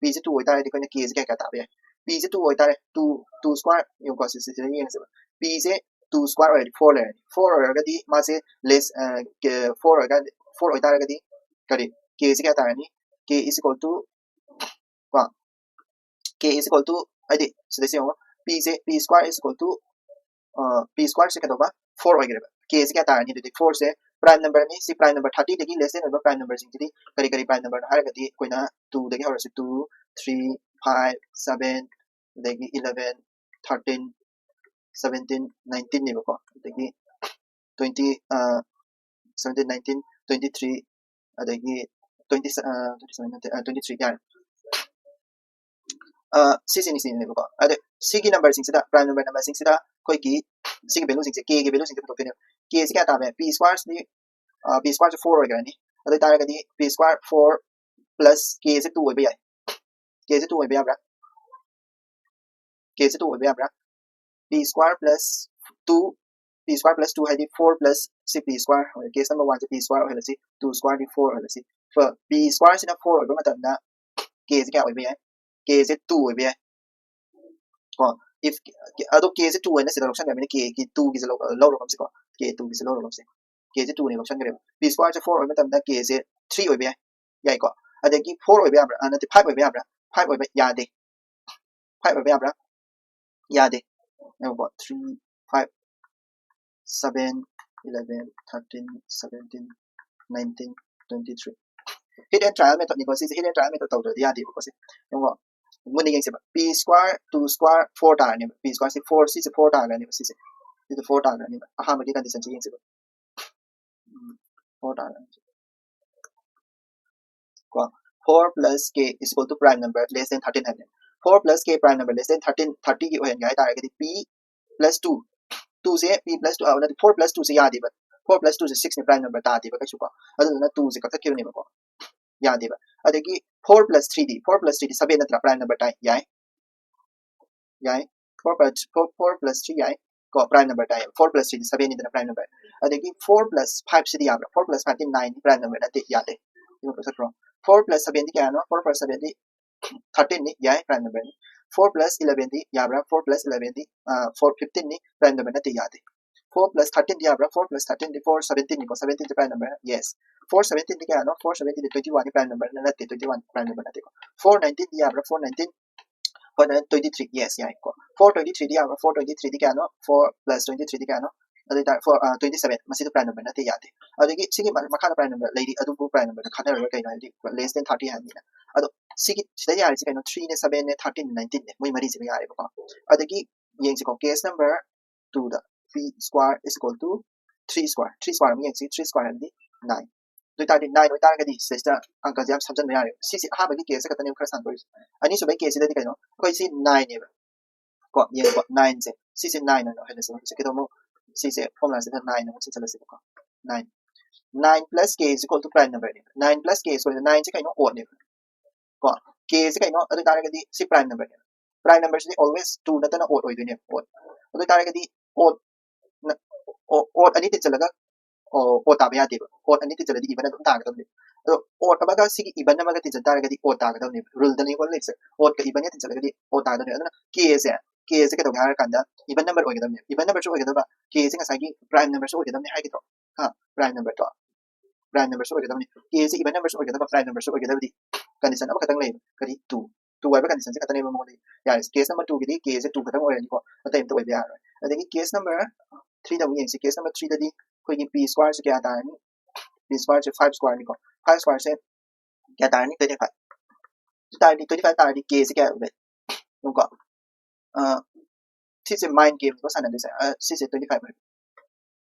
P ꯁꯦ two ꯑꯣꯏꯇꯥꯔꯒꯗꯤ ꯑꯩꯈꯣꯏꯅ K ꯁꯦ ꯀꯌꯥ, ꯀꯌꯥ ꯇꯥꯕ ꯌꯥꯏ? P ꯁꯦ two ꯑꯣꯏꯇꯥꯔꯦ, two, two square ꯌꯦꯡꯉꯨꯀꯣ, ꯁꯤꯁꯤꯗ ꯌꯦꯡꯉꯁꯦꯕ꯫ P ꯁꯦ two square ꯑꯣꯏꯔꯗꯤ four ꯂꯩꯔꯅꯤ꯫ Four ꯑꯣꯏꯔꯒꯗꯤ ꯃꯥꯁꯦ less, four ꯑꯣꯏꯔꯒꯗꯤ, four ꯑꯣꯏꯇꯥꯔꯒꯗꯤ ꯀꯔꯤ, K ꯁꯦ ꯀꯌꯥ ꯇꯥꯔꯅꯤ? K is equal to ꯀꯣ, K is equal to, ꯍꯥꯏꯗꯤ ꯁꯤꯗꯩꯁꯤ ꯌꯦꯡꯉꯣ, P say P square is equal to P square ꯁꯦ ꯀꯩꯗꯧꯕ? Four ꯑꯣꯏꯈ꯭ꯔꯦꯕ꯫ K ꯁꯦ ꯀꯌꯥ ꯇꯥꯔꯅꯤ? ꯑꯗꯨꯗꯤ four ꯁꯦ prime number ꯅꯤ꯫ ꯁꯤ prime number thirty ꯗꯒꯤ less than ꯑꯣꯏꯕ prime number ꯁꯤꯡꯁꯤꯗꯤ ꯀꯔꯤ ꯀꯔꯤ prime number ꯅꯣ ꯍꯥꯏꯔꯒꯗꯤ ꯑꯩꯈꯣꯏꯅ two ꯗꯒꯤ ꯍꯧꯔꯁꯤ, two, three, five, seven, ꯑꯗꯒꯤ eleven, thirteen, seventeen, nineteen ꯅꯦꯕꯀꯣ꯫ ꯑꯗꯒꯤ twenty, seventeen, nineteen, twenty three, ꯑꯗꯒꯤ twenty, twenty seven ꯅꯠꯇꯦ, twenty three ꯌꯥꯔꯦ꯫ ꯁꯤꯁꯤꯅꯤ, ꯁꯤꯅꯦꯕꯀꯣ꯫ ꯑꯗ ꯁꯤꯒꯤ number ꯁꯤꯡꯁꯤꯗ, prime number number ꯁꯤꯡꯁꯤꯗ ꯑꯩꯈꯣꯏꯒꯤ ꯁꯤꯒꯤ value ꯁꯤꯡꯁꯦ, K ꯒꯤ value ꯁꯤꯡꯁꯦ ꯄꯨꯊꯣꯛꯇꯣꯏꯅꯦꯕ꯫ K ꯁꯤ ꯀꯌꯥ ꯇꯥꯕ ꯌꯥꯏ? P square ꯁꯤꯗꯤ P square ꯁꯦ four ꯑꯣꯏꯈ꯭ꯔꯅꯤ꯫ ꯑꯗꯨ ꯑꯣꯏꯇꯥꯔꯒꯗꯤ P square four plus K ꯁꯦ two ꯑꯣꯏꯕ ꯌꯥꯏ꯫ K ꯁꯦ two ꯑꯣꯏꯕ ꯌꯥꯕ꯭ꯔꯥ? K ꯁꯦ two ꯑꯣꯏꯕ ꯌꯥꯕ꯭ꯔꯥ? P square plus two, P square plus two ꯍꯥꯏꯗꯤ four plus ꯁꯤ P square ꯑꯣꯏꯔꯦ꯫ Case number one ꯁꯦ P square ꯑꯣꯏꯍꯜꯂꯁꯤ, two square ꯗꯤ four ꯑꯣꯏꯍꯜꯂꯁꯤ꯫ P square ꯁꯤꯅ four ꯑꯣꯏꯕ ꯃꯇꯝꯗ K ꯁꯦ ꯀꯌꯥ ꯑꯣꯏꯕ ꯌꯥꯏ? K ꯁꯦ two ꯑꯣꯏꯕ ꯌꯥꯏ꯫ ꯀꯣ, if, ꯑꯗꯣ K ꯁꯦ two ꯑꯣꯏꯅ ꯁꯤꯗ ꯂꯧꯁꯟꯈ꯭ꯔꯕꯅꯤꯅ K ꯒꯤ two ꯒꯤꯁꯦ ꯂꯧ-, ꯂꯧꯔꯒꯨꯝꯁꯤꯀꯣ꯫ K two ꯒꯤꯁꯦ ꯂꯧꯔꯒꯨꯝꯁꯤ꯫ K ꯁꯦ two ꯅꯦ ꯂꯧꯁꯟꯈ꯭ꯔꯦꯕ꯫ P square ꯁꯦ four ꯑꯣꯏꯕ ꯃꯇꯝꯗ K ꯁꯦ three ꯑꯣꯏꯕ ꯌꯥꯏ꯫ ꯌꯥꯏꯀꯣ? ꯑꯗꯒꯤ four ꯑꯣꯏꯕ ꯌꯥꯕ꯭ꯔꯥ? ꯑ, ꯅꯠꯇꯦ, five ꯑꯣꯏꯕ ꯌꯥꯕ꯭ꯔꯥ? Five ꯑꯣꯏꯕ ꯌꯥꯗꯦ꯫ Five ꯑꯣꯏꯕ ꯌꯥꯕ꯭ꯔꯥ? ꯌꯥꯗꯦ꯫ ꯌꯦꯡꯉꯨꯀꯣ, three, five, seven, eleven, thirteen, seventeen, nineteen, twenty three꯫ Hit and trial method ꯅꯤꯀꯣ ꯁꯤꯁꯦ꯫ Hit and trial method ꯇꯧꯗ꯭ꯔꯗꯤ ꯌꯥꯗꯦꯕꯀꯣ ꯁꯤ꯫ ꯌꯦꯡꯉꯣ, ꯃꯨꯟꯅ ꯌꯦꯡꯁꯦꯕ꯫ P square, two square, four ꯇꯥꯔꯅꯦꯕ꯫ P square ꯁꯤ four, ꯁꯤꯁꯦ four ꯇꯥꯔꯅꯦꯕ ꯁꯤꯁꯦ꯫ ꯁꯤꯁꯦ four ꯇꯥꯔꯅꯦꯕ꯫ ꯑꯍꯥꯟꯕꯒꯤ condition ꯁꯦ ꯌꯦꯡꯁꯦꯕ꯫ ꯎꯝ, four ꯇꯥꯔꯅꯤ꯫ ꯀꯣ, four plus K is equal to prime number less than thirteen ꯍꯥꯏꯕꯅꯦ꯫ Four plus K prime number less than thirteen, thirty ꯒꯤ ꯑꯣꯏꯍꯟꯒꯦ ꯍꯥꯏ ꯇꯥꯔꯒꯗꯤ P plus two, two ꯁꯦ P plus two, ꯑ, ꯅꯠꯇꯦ, four plus two ꯁꯦ ꯌꯥꯗꯦꯕ꯫ Four plus two ꯁꯦ six ꯅꯦ, prime number ꯇꯥꯗꯦꯕ ꯀꯩꯁꯨ ꯀꯣ꯫ ꯑꯗꯨꯗꯨꯅ two ꯁꯦ ꯀꯛꯊꯠꯈꯤꯕꯅꯦꯕꯀꯣ꯫ ꯌꯥꯗꯦꯕ꯫ ꯑꯗꯒꯤ four plus three ꯗꯤ, four plus three ꯗꯤ seven ꯅꯠꯇ꯭ꯔꯥ, prime number ꯇꯥꯏ? ꯌꯥꯏ꯫ ꯌꯥꯏ꯫ Four plus, four, four plus three ꯌꯥꯏ꯫ ꯀꯣ, prime number ꯇꯥꯏ꯫ Four plus three ꯗꯤ seven ꯅꯤꯗꯅ prime number꯫ ꯑꯗꯒꯤ four plus five ꯁꯤꯗꯤ ꯌꯥꯕ꯭ꯔꯥ? Four plus five ꯗꯤ nine ꯅꯤ, prime number ꯅꯠꯇꯦ, ꯌꯥꯗꯦ꯫ ꯁꯤꯃ ꯀꯛꯊꯠꯈ꯭ꯔꯣ꯫ Four plus seven ꯗꯤ ꯀꯌꯥꯅꯣ? Four plus seven ꯗꯤ thirteen ꯅꯤ, ꯌꯥꯏ, prime number ꯅꯤ꯫ Four plus eleven ꯗꯤ ꯌꯥꯕ꯭ꯔꯥ? Four plus eleven ꯗꯤ, ꯑ, four, fifteen ꯅꯤ, prime number ꯅꯠꯇꯦ, ꯌꯥꯗꯦ꯫ Four plus thirteen ꯗꯤ ꯌꯥꯕ꯭ꯔꯥ? Four plus thirteen ꯗꯤ four seventeen ꯅꯤꯀꯣ, seventeen ꯗꯤ prime number, yes꯫ Four seventeen ꯗꯤ ꯀꯌꯥꯅꯣ? Four seventeen ꯗꯤ twenty one ꯅꯤ, prime number ꯅꯠꯇꯦ, twenty one prime number ꯅꯠꯇꯦꯀꯣ꯫ Four nineteen ꯗꯤ ꯌꯥꯕ꯭ꯔꯥ? Four nineteen, four twenty three, yes, ꯌꯥꯏꯀꯣ꯫ Four twenty ꯊ꯭ꯔꯤꯗꯤ ꯌꯥꯕ꯭ꯔꯥ? Four twenty ꯊ꯭ꯔꯤꯗꯤ ꯀꯌꯥꯅꯣ? Four plus twenty ꯊ꯭ꯔꯤꯗꯤ ꯀꯌꯥꯅꯣ? ꯑꯗꯨ ꯑꯣꯏꯇꯥꯔꯗꯤ ꯐꯣꯔ ꯇ꯭ꯋꯦꯟꯇꯤ ꯁꯕꯦꯟ, ꯃꯁꯤꯗ ꯄ꯭ꯔꯥꯏꯝ ꯅꯝꯕꯔ ꯅꯠꯇꯦ, ꯌꯥꯗꯦ꯫ ꯑꯗꯒꯤ ꯁꯤꯒꯤ ꯃ- ꯃꯈꯥꯗ ꯄ꯭ꯔꯥꯏꯝ ꯅꯝꯕꯔ ꯂꯩꯔꯤ, ꯑꯗꯨꯕꯨ ꯄ꯭ꯔꯥꯏꯝ ꯅꯝꯕꯔꯗ ꯈꯟꯅꯔꯒ ꯀꯩꯅꯣ ꯍꯥꯏꯗꯤ ꯂꯦꯁ ꯗꯦꯟ ꯊꯥꯔꯇꯤ ꯍꯥꯏꯕꯅꯤꯅ꯫ ꯑꯗꯣ ꯁꯤꯒꯤ ꯁꯤꯗ ꯌꯥꯔꯤꯁꯦ ꯀꯩꯅꯣ? ꯊ꯭ꯔꯤꯅꯦ, ꯁꯕꯦꯟꯅꯦ, ꯊꯥꯔꯇꯤꯟꯅꯦ, ꯅꯥꯏꯟꯇꯤꯟꯅꯦ, ꯃꯣꯏ ꯃꯔꯤꯁꯤꯃ ꯌꯥꯔꯦꯕꯀꯣ꯫ ꯑꯗꯒꯤ ꯌꯦꯡꯁꯤꯀꯣ, ꯀꯦꯁ ꯅꯝꯕꯔ ꯇꯨꯗ p square is equal to three square, three square ꯑꯃ ꯌꯦꯡꯁꯤ, ꯊ꯭ꯔꯤ ꯁ꯭ꯀ꯭ꯋꯥꯔ ꯍꯥꯏꯕꯗꯤ ꯅꯥꯏꯟ꯫ ꯑꯗꯨ ꯑꯣꯏꯇꯥꯔꯗꯤ ꯅꯥꯏꯟ ꯑꯣꯏꯇꯥꯔꯒꯗꯤ ꯁꯤꯗꯩꯁꯤꯗ ꯑꯪꯀꯁꯦ ꯌꯥꯝ ꯁꯝꯖꯟꯕ ꯌꯥꯔꯦ꯫ ꯁꯤꯁꯦ ꯑꯍꯥꯟꯕꯒꯤ ꯀꯦꯁꯁꯦ ꯈꯛꯇꯅꯦꯕ ꯈꯔ ꯁꯥꯡꯗꯣꯏꯁꯦ꯫ ꯑꯅꯤꯁꯨꯕꯒꯤ ꯀꯦꯁꯁꯤꯗꯗꯤ ꯀꯩꯅꯣ? ꯑꯩꯈꯣꯏ ꯁꯤ ꯅꯥꯏꯟꯅꯦꯕ꯫ ꯀꯣ, ꯌꯦꯡꯉꯨꯀꯣ, ꯅꯥꯏꯟꯁꯦ, ꯁꯤꯁꯦ ꯅꯥꯏꯟ ꯑꯣꯏꯅ ꯍꯥꯏꯅꯁꯦ꯫ ꯍꯧꯖꯤꯛꯀꯤꯗꯣ ꯑꯃꯨꯛ ꯁꯤꯁꯦ ꯐꯣꯔꯃꯨꯂꯥꯁꯤꯗ ꯅꯥꯏꯟ ꯑꯃꯨꯛ ꯁꯤꯟꯆꯜꯂꯁꯦꯕꯀꯣ꯫ Nine, nine plus k is equal to prime ꯅꯝꯕꯔꯅꯦꯕ꯫ Nine plus k is equal to ꯅꯥꯏꯟꯁꯦ ꯀꯩꯅꯣ? ꯑꯣꯗꯅꯦꯕ꯫ ꯀꯣ, ꯀꯦꯁꯦ ꯀꯩꯅꯣ? ꯑꯗꯨ ꯑꯣꯏꯇꯥꯔꯒꯗꯤ ꯁꯤ ꯄ꯭ꯔꯥꯏꯝ ꯅꯝꯕꯔꯅꯦꯕ꯫ ꯄ꯭ꯔꯥꯏꯝ ꯅꯝꯕꯔꯁꯤꯗꯤ ꯑꯣꯜꯋꯦꯁ ꯇꯨ ꯅꯠꯇꯅ ꯑꯣꯗ ꯑꯣꯏꯗꯣꯏꯅꯦꯕ, ꯑꯣꯗ꯫ ꯑꯗꯨ ꯑꯣꯏꯇꯥꯔꯒꯗꯤ ꯑꯣꯗ ꯑꯣꯗ ꯑꯅꯤ ꯇꯤꯟꯁꯤꯜꯂꯒ ꯑꯣꯗ ꯇꯥꯕ ꯌꯥꯗꯦꯕ꯫ ꯑꯣꯗ ꯑꯅꯤ ꯇꯤꯟꯁꯤꯜꯂꯗꯤ ꯏꯚꯟ ꯑꯗꯨꯝ ꯇꯥꯒꯗꯕꯅꯦꯕ꯫ ꯑꯗꯣ ꯑꯣꯗ ꯑꯃꯒ ꯁꯤꯒꯤ ꯏꯚꯟ ꯑꯃꯒ ꯇꯤꯟꯁꯤꯟ ꯇꯥꯔꯒꯗꯤ ꯑꯣꯗ ꯇꯥꯒꯗꯕꯅꯦꯕ꯫ ꯔꯨꯜꯗꯅꯤꯀꯣ ꯂꯩꯔꯤꯁꯦ꯫ ꯑꯣꯗꯀ ꯏꯚꯟꯒ ꯇꯤꯟꯁꯤꯜꯂꯒꯗꯤ ꯑꯣꯗ ꯇꯥꯒꯗꯕꯅꯦꯕ꯫ ꯑꯗꯨꯅ ꯀꯦꯁꯦ, ꯀꯦꯁꯦ ꯀꯩꯗꯧꯒꯦ ꯍꯥꯏꯔꯀꯥꯟꯗ ꯏꯚꯟ ꯅꯝꯕꯔ ꯑꯣꯏꯒꯗꯕꯅꯦꯕ꯫ ꯏꯚꯟ ꯅꯝꯕꯔꯁꯨ ꯑꯣꯏꯒꯗꯕ, ꯀꯦꯁꯦ ꯉꯁꯥꯏꯒꯤ ꯄ꯭ꯔꯥꯏꯝ ꯅꯝꯕꯔꯁꯨ ꯑꯣꯏꯒꯗꯕꯅꯦ ꯍꯥꯏꯒꯗ꯭ꯔꯣ? ꯍꯥ, ꯄ꯭ꯔꯥꯏꯝ ꯅꯝꯕꯔꯗꯣ, ꯄ꯭ꯔꯥꯏꯝ ꯅꯝꯕꯔꯁꯨ ꯑꯣꯏꯒꯗꯕꯅꯤ꯫ ꯀꯦꯁꯦ ꯏꯚꯟ ꯅꯝꯕꯔꯁꯨ ꯑꯣꯏꯒꯗꯕ, ꯄ꯭ꯔꯥꯏꯝ ꯅꯝꯕꯔꯁꯨ ꯑꯣꯏꯒꯗꯕꯗꯤ ꯀꯟꯗꯤꯁꯟ ꯑꯃꯈꯛꯇꯪ ꯂꯩꯌꯦꯕ꯫ ꯀꯔꯤ? ꯇꯨ꯫ ꯇꯨ ꯍꯥꯏꯕ ꯀꯟꯗꯤꯁꯟꯁꯦ ꯈꯛꯇꯅꯦꯕ ꯃꯉꯣꯟꯗ ꯌꯥꯔꯤꯁꯦ꯫ ꯀꯦꯁ ꯅꯝꯕꯔ ꯇꯨꯒꯤꯗꯤ ꯀꯦꯁꯦ ꯇꯨ ꯈꯛꯇꯪ ꯑꯣꯏꯔꯅꯤꯀꯣ, ꯑꯇꯩ ꯑꯝꯇ ꯑꯣꯏꯕ ꯌꯥꯔꯔꯣꯏ꯫ ꯑꯗꯒꯤ ꯀꯦꯁ ꯅꯝꯕꯔ ꯊ꯭ꯔꯤꯗ ꯑꯃꯨꯛ ꯌꯦꯡꯁꯤ꯫ ꯀꯦꯁ ꯅꯝꯕꯔ ꯊ꯭ꯔꯤꯗꯗꯤ ꯑꯩꯈꯣꯏꯒꯤ ꯄꯤ ꯁ꯭ꯀ꯭ꯋꯥꯔꯁꯦ ꯀꯌꯥ ꯇꯥꯔꯅꯤ? ꯄꯤ ꯁ꯭ꯀ꯭ꯋꯥꯔꯁꯦ ꯐꯥꯏꯚ ꯁ꯭ꯀ꯭ꯋꯥꯔꯅꯤꯀꯣ꯫ ꯐꯥꯏꯚ ꯁ꯭ꯀ꯭ꯋꯥꯔꯁꯦ ꯀꯌꯥ ꯇꯥꯔꯅꯤ? Twenty five. ꯑꯗꯨ ꯇꯥꯔꯗꯤ, ꯇ꯭ꯋꯦꯟꯇꯤ ꯐꯥꯏꯚ ꯇꯥꯔꯗꯤ ꯀꯦꯁꯦ ꯀꯌꯥ ꯑꯣꯏꯒꯦ? ꯌꯦꯡꯉꯨꯀꯣ꯫ ꯑ, ꯁꯤꯁꯦ ꯃꯥꯏꯟ ꯒꯦꯝꯅꯤꯀꯣ ꯁꯥꯟꯅꯗꯣꯏꯁꯦ꯫ ꯑ, ꯁꯤꯁꯦ ꯇ꯭ꯋꯦꯟꯇꯤ ꯐꯥꯏꯚ ꯑꯣꯏꯕ꯫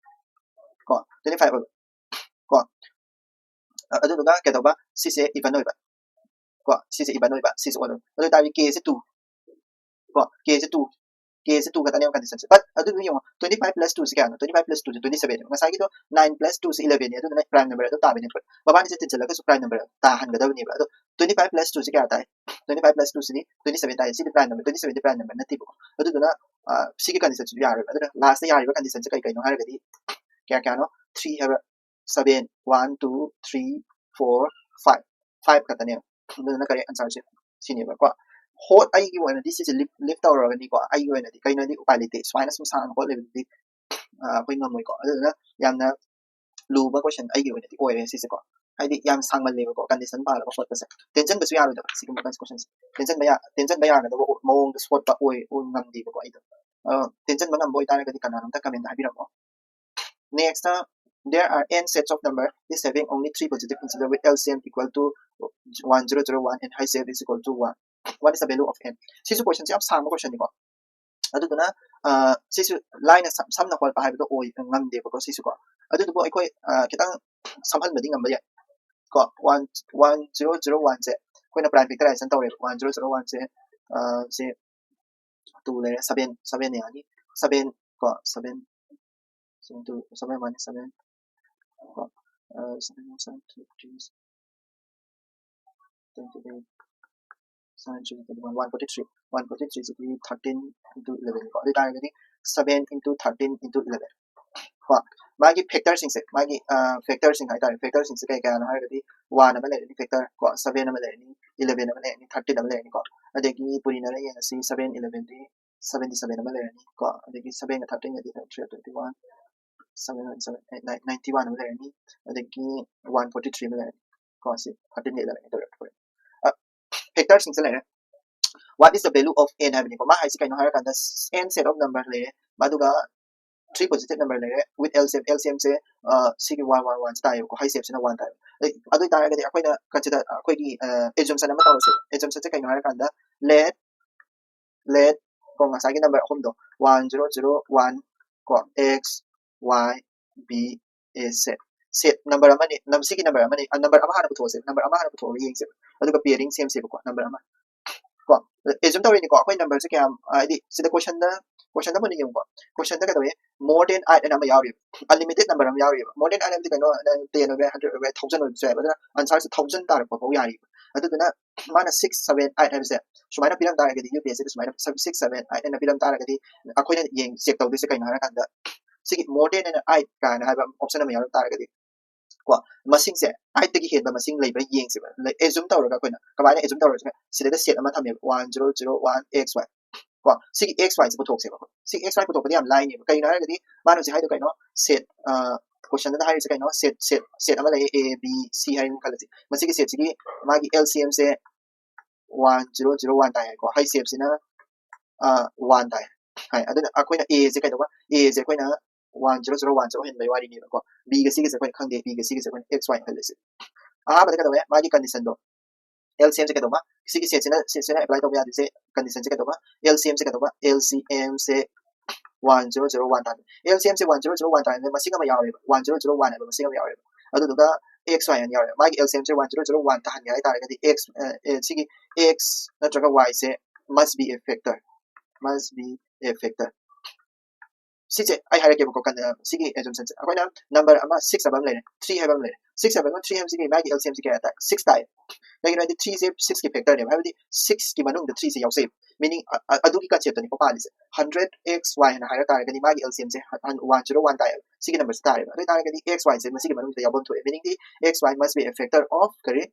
ꯀꯣ, ꯇ꯭ꯋꯦꯟꯇꯤ ꯐꯥꯏꯚ ꯑꯣꯏꯕ꯫ ꯀꯣ꯫ ꯑ, ꯑꯗꯨꯗꯨꯒ ꯀꯩꯗꯧꯕ? ꯁꯤꯁꯦ ꯏꯚꯟ ꯑꯣꯏꯕ꯫ ꯀꯣ, ꯁꯤꯁꯦ ꯏꯚꯟ ꯑꯣꯏꯕ, ꯁꯤꯁꯦ ꯑꯣꯗ ꯑꯣꯏꯕ꯫ ꯑꯗꯨ ꯑꯣꯏꯇꯥꯔꯗꯤ ꯀꯦꯁꯦ ꯇꯨ꯫ ꯀꯣ, ꯀꯦꯁꯦ ꯇꯨ꯫ ꯀꯦꯁꯦ ꯇꯨ ꯈꯛꯇꯅꯦꯕ ꯀꯟꯗꯤꯁꯟꯁꯦ꯫ But ꯑꯗꯨꯗꯨ ꯌꯦꯡꯉꯣ, ꯇ꯭ꯋꯦꯟꯇꯤ ꯐꯥꯏꯚ ꯄ꯭ꯂꯁ ꯇꯨꯁꯦ ꯀꯌꯥꯅꯣ? ꯇ꯭ꯋꯦꯟꯇꯤ ꯐꯥꯏꯚ ꯄ꯭ꯂꯁ ꯇꯨꯁꯦ ꯇ꯭ꯋꯦꯟꯇꯤ ꯁꯕꯦꯟꯅꯦꯕ꯫ ꯉꯁꯥꯏꯒꯤꯗꯣ ꯅꯥꯏꯟ ꯄ꯭ꯂꯁ ꯇꯨꯁꯦ ꯏꯂꯦꯚꯦꯟꯅꯦ, ꯑꯗꯨꯗꯨꯅ ꯄ꯭ꯔꯥꯏꯝ ꯅꯝꯕꯔ ꯑꯗꯨꯝ ꯇꯥꯕꯅꯦ꯫ ꯃꯕꯥꯅꯤꯁꯦ ꯇꯤꯟꯁꯤꯜꯂꯒꯁꯨ ꯄ꯭ꯔꯥꯏꯝ ꯅꯝꯕꯔ ꯇꯥꯍꯟꯒꯗꯕꯅꯦꯕ꯫ ꯑꯗꯣ ꯇ꯭ꯋꯦꯟꯇꯤ ꯐꯥꯏꯚ ꯄ꯭ꯂꯁ ꯇꯨꯁꯦ ꯀꯌꯥ ꯇꯥꯏ? ꯇ꯭ꯋꯦꯟꯇꯤ ꯐꯥꯏꯚ ꯄ꯭ꯂꯁ ꯇꯨꯁꯤꯗꯤ ꯇ꯭ꯋꯦꯟꯇꯤ ꯁꯕꯦꯟ ꯇꯥꯏ꯫ ꯁꯤꯗꯤ ꯄ꯭ꯔꯥꯏꯝ ꯅꯝꯕꯔ, ꯇ꯭ꯋꯦꯟꯇꯤ ꯁꯕꯦꯟꯗꯤ ꯄ꯭ꯔꯥꯏꯝ ꯅꯝꯕꯔ ꯅꯠꯇꯦꯕꯀꯣ꯫ ꯑꯗꯨꯗꯨꯅ, ꯑ, ꯁꯤꯒꯤ ꯀꯟꯗꯤꯁꯟꯁꯤꯁꯨ ꯌꯥꯔꯣꯏꯕ꯫ ꯑꯗꯨꯅ ꯂꯥꯁꯇ ꯌꯥꯔꯤꯕ ꯀꯟꯗꯤꯁꯟꯁꯦ ꯀꯩ ꯀꯩꯅꯣ ꯍꯥꯏꯔꯒꯗꯤ, ꯀꯌꯥ ꯀꯌꯥꯅꯣ? ꯊ꯭ꯔꯤ ꯍꯥꯏꯕ, seven, one, two, three, four, five. Five ꯈꯛꯇꯅꯦꯕ꯫ ꯑꯗꯨꯗꯨꯅ ꯀꯔꯦꯛ ꯑꯟꯁꯔꯁꯦ ꯁꯤꯅꯦꯕꯀꯣ꯫ ꯍꯣꯠ ꯑꯩꯒꯤ ꯑꯣꯏꯅꯗꯤ ꯁꯤꯁꯦ ꯂꯤꯐ, ꯂꯤꯐ ꯇꯧꯔꯒꯅꯤꯀꯣ꯫ ꯑꯩꯒꯤ ꯑꯣꯏꯅꯗꯤ ꯀꯩꯅꯣꯗꯤ ꯎꯄꯥꯏ ꯂꯩꯇꯦ, ꯁꯨꯃꯥꯏꯅ ꯁꯨꯝ ꯁꯥꯡꯅ ꯍꯣꯠ ꯂꯩꯕꯗꯨꯗꯤ, ꯑ, ꯑꯩꯈꯣꯏ ꯉꯝꯃꯣꯏꯀꯣ꯫ ꯑꯗꯨꯗꯨꯅ ꯌꯥꯝꯅ ꯂꯨꯕ ꯀꯣꯏꯁꯟ ꯑꯩꯒꯤ ꯑꯣꯏꯅꯗꯤ ꯑꯣꯏꯔꯦ ꯁꯤꯁꯦꯀꯣ꯫ ꯍꯥꯏꯗꯤ ꯌꯥꯝ ꯁꯥꯡꯃꯜꯂꯦꯕꯀꯣ ꯀꯟꯗꯤꯁꯟ ꯄꯥꯜꯂꯒ ꯍꯣꯠꯄꯁꯦ꯫ ꯇꯦꯟꯁꯤꯟꯕꯁꯨ ꯌꯥꯔꯣꯏꯗꯕ ꯁꯤꯒꯨꯝꯕ ꯀꯣꯏꯁꯟꯁꯦ꯫ ꯇꯦꯟꯁꯤꯟꯕ ꯌꯥ ꯇꯦꯟꯁꯤꯟꯕ ꯌꯥꯒꯗꯕ ꯃꯑꯣꯡꯗ ꯍꯣꯠꯄ ꯑꯣꯏ ꯑꯣꯏ ꯉꯝꯗꯦꯕꯀꯣ ꯑꯩꯗꯣ꯫ ꯑ, ꯇꯦꯟꯁꯤꯟꯕ ꯉꯝꯕ ꯑꯣꯏꯇꯥꯔꯒꯗꯤ ꯀꯅꯥꯅꯣꯝꯇ comment ꯍꯥꯏꯕꯤꯔꯝꯃꯣ꯫ Next, there are n sets of number is having only three positive integer with L C M equal to one zero zero one and H C F is equal to one. What is the value of n? ꯁꯤꯁꯨ ꯀꯣꯏꯁꯟꯁꯦ ꯌꯥꯝ ꯁꯥꯡꯕ ꯀꯣꯏꯁꯟꯅꯤꯀꯣ꯫ ꯑꯗꯨꯗꯨꯅ ꯑ, ꯁꯤꯁꯨ ꯂꯥꯏꯅ ꯁꯝ- ꯁꯝꯅ ꯍꯣꯠꯄ ꯍꯥꯏꯕꯗꯣ ꯑꯣꯏ ꯉꯝꯗꯦꯕꯀꯣ ꯁꯤꯁꯨꯀꯣ꯫ ꯑꯗꯨꯗꯨꯕꯨ ꯑꯩꯈꯣꯏ ꯑ, ꯈꯤꯇꯪ ꯁꯝꯍꯟꯕꯗꯤ ꯉꯝꯕ ꯌꯥꯏ꯫ ꯀꯣ, ꯋꯥꯟ ꯋꯥꯟ ꯖꯤꯔꯣ ꯖꯤꯔꯣ ꯋꯥꯟꯁꯦ ꯑꯩꯈꯣꯏꯅ ꯄ꯭ꯔꯥꯏꯝ ꯐꯦꯛꯇꯔꯥꯏꯖꯦꯁꯟ ꯇꯧꯔꯦꯕ꯫ ꯋꯥꯟ ꯖꯤꯔꯣ ꯖꯤꯔꯣ ꯋꯥꯟꯁꯦ ꯁꯦ ꯇꯨ ꯂꯩꯔꯦ, ꯁꯕꯦꯟ ꯁꯕꯦꯟ ꯌꯥꯅꯤ꯫ ꯁꯕꯦꯟ ꯀꯣ, seven into seven minus seven ꯀꯣ, seven seven two twenty eight, seven three twenty one, one forty ꯊ꯭ꯔꯤꯁꯤꯗꯤ ꯊꯥꯔꯇꯤꯟ ꯏꯟꯇꯨ ꯏꯂꯚꯦꯟ ꯀꯣ꯫ ꯑꯗꯨ ꯑꯣꯏꯇꯥꯔꯒꯗꯤ seven into thirteen into eleven ꯀꯣ꯫ ꯃꯥꯒꯤ ꯐꯦꯛꯇꯔꯁꯤꯡꯁꯦ, ꯃꯥꯒꯤ ꯐꯦꯛꯇꯔꯁꯤꯡ ꯍꯥꯏꯇꯥꯔꯦ, ꯐꯦꯛꯇꯔꯁꯤꯡꯁꯦ ꯀꯩ ꯀꯌꯥꯅꯣ ꯍꯥꯏꯔꯒꯗꯤ ꯋꯥꯟ ꯑꯃ ꯂꯩꯔꯅꯤ ꯐꯦꯛꯇꯔ ꯀꯣ, ꯁꯕꯦꯟ ꯑꯃ ꯂꯩꯔꯅꯤ, ꯏꯂꯚꯦꯟ ꯑꯃ ꯂꯩꯔꯅꯤ, ꯊꯥꯔꯇꯤꯟ ꯑꯃ ꯂꯩꯔꯅꯤ ꯀꯣ꯫ ꯑꯗꯒꯤ ꯄꯨꯔꯤꯅꯔ ꯌꯦꯡꯉꯁꯤ, ꯁꯕꯦꯟ ꯏꯂꯚꯦꯟꯗꯤ ꯁꯕꯦꯟꯇꯤ ꯁꯕꯦꯟ ꯑꯃ ꯂꯩꯔꯅꯤ ꯀꯣ꯫ ꯑꯗꯒꯤ ꯁꯕꯦꯟꯒ ꯊꯥꯔꯇꯤꯟꯒꯗꯤ three twenty one, seven seven eight nine, ninety one ꯑꯃ ꯂꯩꯔꯅꯤ꯫ ꯑꯗꯒꯤ ꯋꯥꯟ ꯐꯣꯔꯇꯤ ꯊ꯭ꯔꯤ ꯑꯃ ꯂꯩꯔꯅꯤ ꯀꯣ꯫ ꯁꯤ ꯊꯥꯔꯇꯤꯟꯒ ꯏꯂꯚꯦꯟ ꯇꯧꯔꯦ꯫ ꯐꯦꯛꯇꯔꯁꯤꯡꯁꯦ ꯂꯩꯔꯦ꯫ What is the value of n ꯍꯥꯏꯕꯅꯤꯀꯣ꯫ ꯃꯥ ꯍꯥꯏꯁꯦ ꯀꯩꯅꯣ ꯍꯥꯏꯔꯀꯥꯟꯗ, n set of number ꯂꯩꯔꯦ, ꯑꯗꯨꯒ three positive number ꯂꯩꯔꯦ with L C M꯫ L C M ꯁꯦ ꯁꯤꯒꯤ ꯋꯥꯟ ꯋꯥꯟ ꯋꯥꯟꯁꯦ ꯇꯥꯏꯌꯦꯕꯀꯣ꯫ H C F ꯁꯤꯅ ꯋꯥꯟ ꯇꯥꯏꯌꯦꯕ꯫ ꯑꯗꯨ ꯑꯣꯏꯇꯥꯔꯒꯗꯤ ꯑꯩꯈꯣꯏꯅ ꯀꯟꯁꯤꯗꯔ ꯑꯩꯈꯣꯏꯒꯤ ꯑꯦꯖꯨꯝꯁꯟ ꯑꯃ ꯇꯧꯔꯁꯦ꯫ ꯑꯦꯖꯨꯝꯁꯟꯁꯦ ꯀꯩꯅꯣ ꯍꯥꯏꯔꯀꯥꯟꯗ, let let ꯀꯣ, ꯉꯁꯥꯏꯒꯤ ꯅꯝꯕꯔ ꯑꯍꯨꯝꯗꯣ, ꯋꯥꯟ ꯖꯤꯔꯣ ꯖꯤꯔꯣ ꯋꯥꯟ ꯀꯣ, X Y B A Z꯫ Set number ꯑꯃꯅꯤ꯫ ꯅꯝ- ꯁꯤꯒꯤ ꯅꯝꯕꯔ ꯑꯃꯅꯤ꯫ ꯅꯝꯕꯔ ꯑꯃ ꯍꯥꯟꯅ ꯄꯨꯊꯣꯛꯑꯁꯦ꯫ ꯅꯝꯕꯔ ꯑꯃ ꯍꯥꯟꯅ ꯄꯨꯊꯣꯛꯑꯒ ꯌꯦꯡꯁꯦꯕ꯫ ꯑꯗꯨꯒ ꯄꯤꯌꯔꯤꯡ ꯁꯦꯝꯁꯦꯕꯀꯣ꯫ ꯅꯝꯕꯔ ꯑꯃ ꯀꯣ, ꯑꯦꯖꯨꯝ ꯇꯧꯔꯤꯅꯤꯀꯣ꯫ ꯑꯩꯈꯣꯏ ꯅꯝꯕꯔꯁꯦ ꯀꯌꯥꯝ, ꯍꯥꯏꯗꯤ ꯁꯤꯗ ꯀꯣꯏꯁꯟꯗ ꯀꯣꯏꯁꯟꯗ ꯃꯨꯟꯅ ꯌꯦꯡꯉꯨꯀꯣ꯫ ꯀꯣꯏꯁꯟꯗ ꯀꯩꯗꯧꯋꯦ? More than eight ꯑꯅ ꯑꯃ ꯌꯥꯎꯔꯤꯕ, ꯑꯟꯂꯤꯃꯤꯇꯦꯠ ꯅꯝꯕꯔ ꯑꯃ ꯌꯥꯎꯔꯤꯕ꯫ More than eight ꯑꯃꯗꯤ ꯀꯩꯅꯣ? ꯇꯦꯟ ꯑꯣꯏꯕ ꯌꯥꯏ, ꯍꯟꯗ꯭ꯔꯦꯗ ꯑꯣꯏꯕ ꯌꯥꯏ, ꯊꯥꯎꯖꯟ ꯑꯣꯏꯕꯁꯨ ꯌꯥꯏꯕ꯫ ꯑꯗꯨꯅ ꯑꯟꯁꯔꯁꯦ ꯊꯥꯎꯖꯟ ꯇꯥꯔꯛꯄ ꯐꯥꯎ ꯌꯥꯔꯤꯕ꯫ ꯑꯗꯨꯗꯨꯅ ꯃꯥꯅ ꯁꯤꯛꯁ ꯁꯕꯦꯟ ꯑꯩꯠ ꯍꯥꯏꯕꯁꯦ ꯁꯨꯃꯥꯏꯅ ꯄꯤꯔꯝ ꯇꯥꯔꯒꯗꯤ, ꯌꯨ ꯄꯤ ꯑꯦꯁ ꯁꯤꯗ ꯁꯨꯃꯥꯏꯅ ꯁꯤꯛꯁ ꯁꯕꯦꯟ ꯑꯩꯠ ꯍꯥꯏꯅ ꯄꯤꯔꯝ ꯇꯥꯔꯒꯗꯤ, ꯑꯩꯈꯣꯏꯅ ꯌꯦꯡ ꯆꯦꯛ ꯇꯧꯗꯣꯏꯁꯦ ꯀꯩꯅꯣ ꯍꯥꯏꯔꯀꯥꯟꯗ, ꯁꯤꯒꯤ more than ꯑꯩꯠ ꯀꯥꯏꯅ ꯍꯥꯏꯕ ꯑꯣꯞꯁꯟ ꯑꯃ ꯌꯥꯎꯔꯝ ꯇꯥꯔꯒꯗꯤ ꯀꯣ, ꯃꯁꯤꯡꯁꯦ ꯑꯩꯠꯇꯒꯤ ꯍꯦꯟꯕ ꯃꯁꯤꯡ ꯂꯩꯕ꯭ꯔꯥ ꯌꯦꯡꯁꯦꯕ꯫ ꯑꯦꯖꯨꯝ ꯇꯧꯔꯒ ꯑꯩꯈꯣꯏꯅ ꯀꯃꯥꯏꯅ ꯑꯦꯖꯨꯝ ꯇꯧꯔꯁꯤꯅ, ꯁꯤꯗꯩꯗ ꯁꯦꯠ ꯑꯃ ꯊꯝꯃꯦꯕ, one zero zero one X Y ꯀꯣ꯫ ꯁꯤꯒꯤ ꯑꯦꯛꯁ ꯋꯥꯏꯁꯦ ꯄꯨꯊꯣꯛꯁꯦꯕ꯫ ꯁꯤ ꯑꯦꯛꯁ ꯋꯥꯏ ꯄꯨꯊꯣꯛꯄꯗꯤ ꯌꯥꯝ ꯂꯥꯏꯅꯦꯕ꯫ ꯀꯩꯅꯣ ꯍꯥꯏꯔꯒꯗꯤ ꯃꯥꯅ ꯍꯧꯖꯤꯛ ꯍꯥꯏꯗꯣ ꯀꯩꯅꯣ? ꯁꯦꯠ ꯀꯣꯏꯁꯟꯗ ꯍꯥꯏꯔꯤꯁꯦ ꯀꯩꯅꯣ? ꯁꯦꯠ ꯁꯦꯠ ꯁꯦꯠ ꯑꯃ ꯂꯩꯌꯦ, ꯑꯦ ꯕꯤ ꯁꯤ ꯍꯥꯏꯅ ꯈꯜꯂꯁꯤ꯫ ꯃꯁꯤꯒꯤ ꯁꯦꯠꯁꯤꯒꯤ ꯃꯥꯒꯤ ꯑꯦꯜ ꯁꯤ ꯑꯦꯝꯁꯦ ꯋꯥꯟ ꯖꯤꯔꯣ ꯖꯤꯔꯣ ꯋꯥꯟ ꯇꯥꯏ ꯍꯥꯏꯀꯣ꯫ ꯍꯩꯁ ꯑꯦꯐꯁꯤꯅ ꯋꯥꯟ ꯇꯥꯏ ꯍꯥꯏ꯫ ꯑꯗꯨꯅ ꯑꯩꯈꯣꯏꯅ ꯑꯦꯁꯦ ꯀꯩꯗꯧꯕ? ꯑꯦꯁꯦ ꯑꯩꯈꯣꯏꯅ one zero zero one zero ꯑꯣꯏꯍꯟꯕꯒꯤ ꯋꯥꯔꯤꯅꯦꯕꯀꯣ꯫ ꯕꯤꯒ ꯁꯤꯒꯁꯦ ꯑꯩꯈꯣꯏꯅ ꯈꯪꯗꯦ, ꯕꯤꯒ ꯁꯤꯒꯁꯦ ꯑꯩꯈꯣꯏꯅ ꯑꯦꯛꯁ ꯋꯥꯏ ꯈꯜꯂꯁꯦ꯫ ꯑꯍꯥꯟꯕꯗ ꯀꯩꯗꯧꯋꯦ? ꯃꯥꯒꯤ ꯀꯟꯗꯤꯁꯟꯗꯣ, ꯑꯦꯜ ꯁꯤ ꯑꯦꯝꯁꯦ ꯀꯩꯗꯧꯕ? ꯁꯤꯒꯤ ꯁꯦꯠꯁꯤꯅ ꯁꯦꯠꯁꯤꯅ ꯑꯦꯄ꯭ꯂꯥꯏ ꯇꯧꯕ ꯌꯥꯗꯣꯏꯁꯦ ꯀꯟꯗꯤꯁꯟꯁꯦ ꯀꯩꯗꯧꯕ? ꯑꯦꯜ ꯁꯤ ꯑꯦꯝꯁꯦ ꯀꯩꯗꯧꯕ? ꯑꯦꯜ ꯁꯤ ꯑꯦꯝꯁꯦ ꯋꯥꯟ ꯖꯤꯔꯣ ꯖꯤꯔꯣ ꯋꯥꯟ ꯇꯥꯔꯦ꯫ ꯑꯦꯜ ꯁꯤ ꯑꯦꯝꯁꯦ ꯋꯥꯟ ꯖꯤꯔꯣ ꯖꯤꯔꯣ ꯋꯥꯟ ꯇꯥꯔꯦ꯫ ꯃꯁꯤꯡ ꯑꯃ ꯌꯥꯎꯔꯦꯕ, ꯋꯥꯟ ꯖꯤꯔꯣ ꯖꯤꯔꯣ ꯋꯥꯟ ꯍꯥꯏꯕ ꯃꯁꯤꯡ ꯑꯃ ꯌꯥꯎꯔꯦꯕ꯫ ꯑꯗꯨꯗꯨꯒ ꯑꯦꯛꯁ ꯋꯥꯏ ꯍꯥꯏꯅ ꯌꯥꯎꯔꯦ꯫ ꯃꯥꯒꯤ ꯑꯦꯜ ꯁꯤ ꯑꯦꯝꯁꯦ ꯋꯥꯟ ꯖꯤꯔꯣ ꯖꯤꯔꯣ ꯋꯥꯟ ꯇꯥꯍꯟꯒꯦ ꯍꯥꯏ ꯇꯥꯔꯒꯗꯤ ꯑꯦꯛꯁ, ꯑ, ꯑꯦ, ꯁꯤꯒꯤ ꯑꯦꯛꯁ ꯅꯠꯇ꯭ꯔꯒ ꯋꯥꯏꯁꯦ must be a factor, must be a factor꯫ ꯁꯤꯁꯦ ꯑꯩ ꯍꯥꯏꯔꯛꯀꯦꯕꯀꯣ, ꯀꯟ-, ꯑ, ꯁꯤꯒꯤ ꯑꯦꯖꯝꯁꯟꯁꯦ꯫ ꯑꯩꯈꯣꯏꯅ ꯅꯝꯕꯔ ꯑꯃ ꯁꯤꯛꯁ ꯍꯥꯏꯕ ꯑꯃ ꯂꯩꯔꯦ, ꯊ꯭ꯔꯤ ꯍꯥꯏꯕ ꯑꯃ ꯂꯩꯔꯦ꯫ ꯁꯤꯛꯁ ꯍꯥꯏꯕ ꯑꯃ ꯊ꯭ꯔꯤ ꯍꯥꯏꯕꯁꯤꯒꯤ ꯃꯥꯒꯤ ꯑꯦꯜ ꯁꯤ ꯑꯦꯝꯁꯤ ꯀꯌꯥ ꯇꯥꯏ? ꯁꯤꯛꯁ ꯇꯥꯏ꯫ ꯀꯩꯒꯤꯅꯣ ꯍꯥꯏꯗꯤ ꯊ꯭ꯔꯤꯁꯦ ꯁꯤꯛꯁꯀꯤ ꯐꯦꯛꯇꯔꯅꯦꯕ, ꯍꯥꯏꯕꯗꯤ ꯁꯤꯛꯁꯀꯤ ꯃꯅꯨꯡꯗ ꯊ꯭ꯔꯤꯁꯦ ꯌꯥꯎꯖꯩ꯫ ꯃꯤꯅꯤꯡ ꯑꯗꯨꯒꯤ ꯀꯟꯁꯦꯞꯇꯅꯤꯀꯣ ꯄꯥꯜꯂꯤꯁꯦ꯫ ꯍꯟꯗ꯭ꯔꯦꯠ ꯑꯦꯛꯁ ꯋꯥꯏ ꯍꯥꯏꯅ ꯍꯥꯏꯔ ꯇꯥꯔꯒꯗꯤ ꯃꯥꯒꯤ ꯑꯦꯜ ꯁꯤ ꯑꯦꯝꯁꯦ ꯋꯥꯟ ꯖꯤꯔꯣ ꯋꯥꯟ ꯇꯥꯏꯌꯦꯕ꯫ ꯁꯤꯒꯤ ꯅꯝꯕꯔꯁꯦ ꯇꯥꯔꯦꯕ꯫ ꯑꯗꯨ ꯑꯣꯏꯇꯥꯔꯒꯗꯤ ꯑꯦꯛꯁ ꯋꯥꯏꯁꯦ ꯃꯁꯤꯒꯤ ꯃꯅꯨꯡꯗ ꯌꯥꯎꯐꯝ ꯊꯣꯛꯑꯦ꯫ ꯃꯤꯅꯤꯡꯗꯤ x y must be a factor of ꯀꯔꯤ?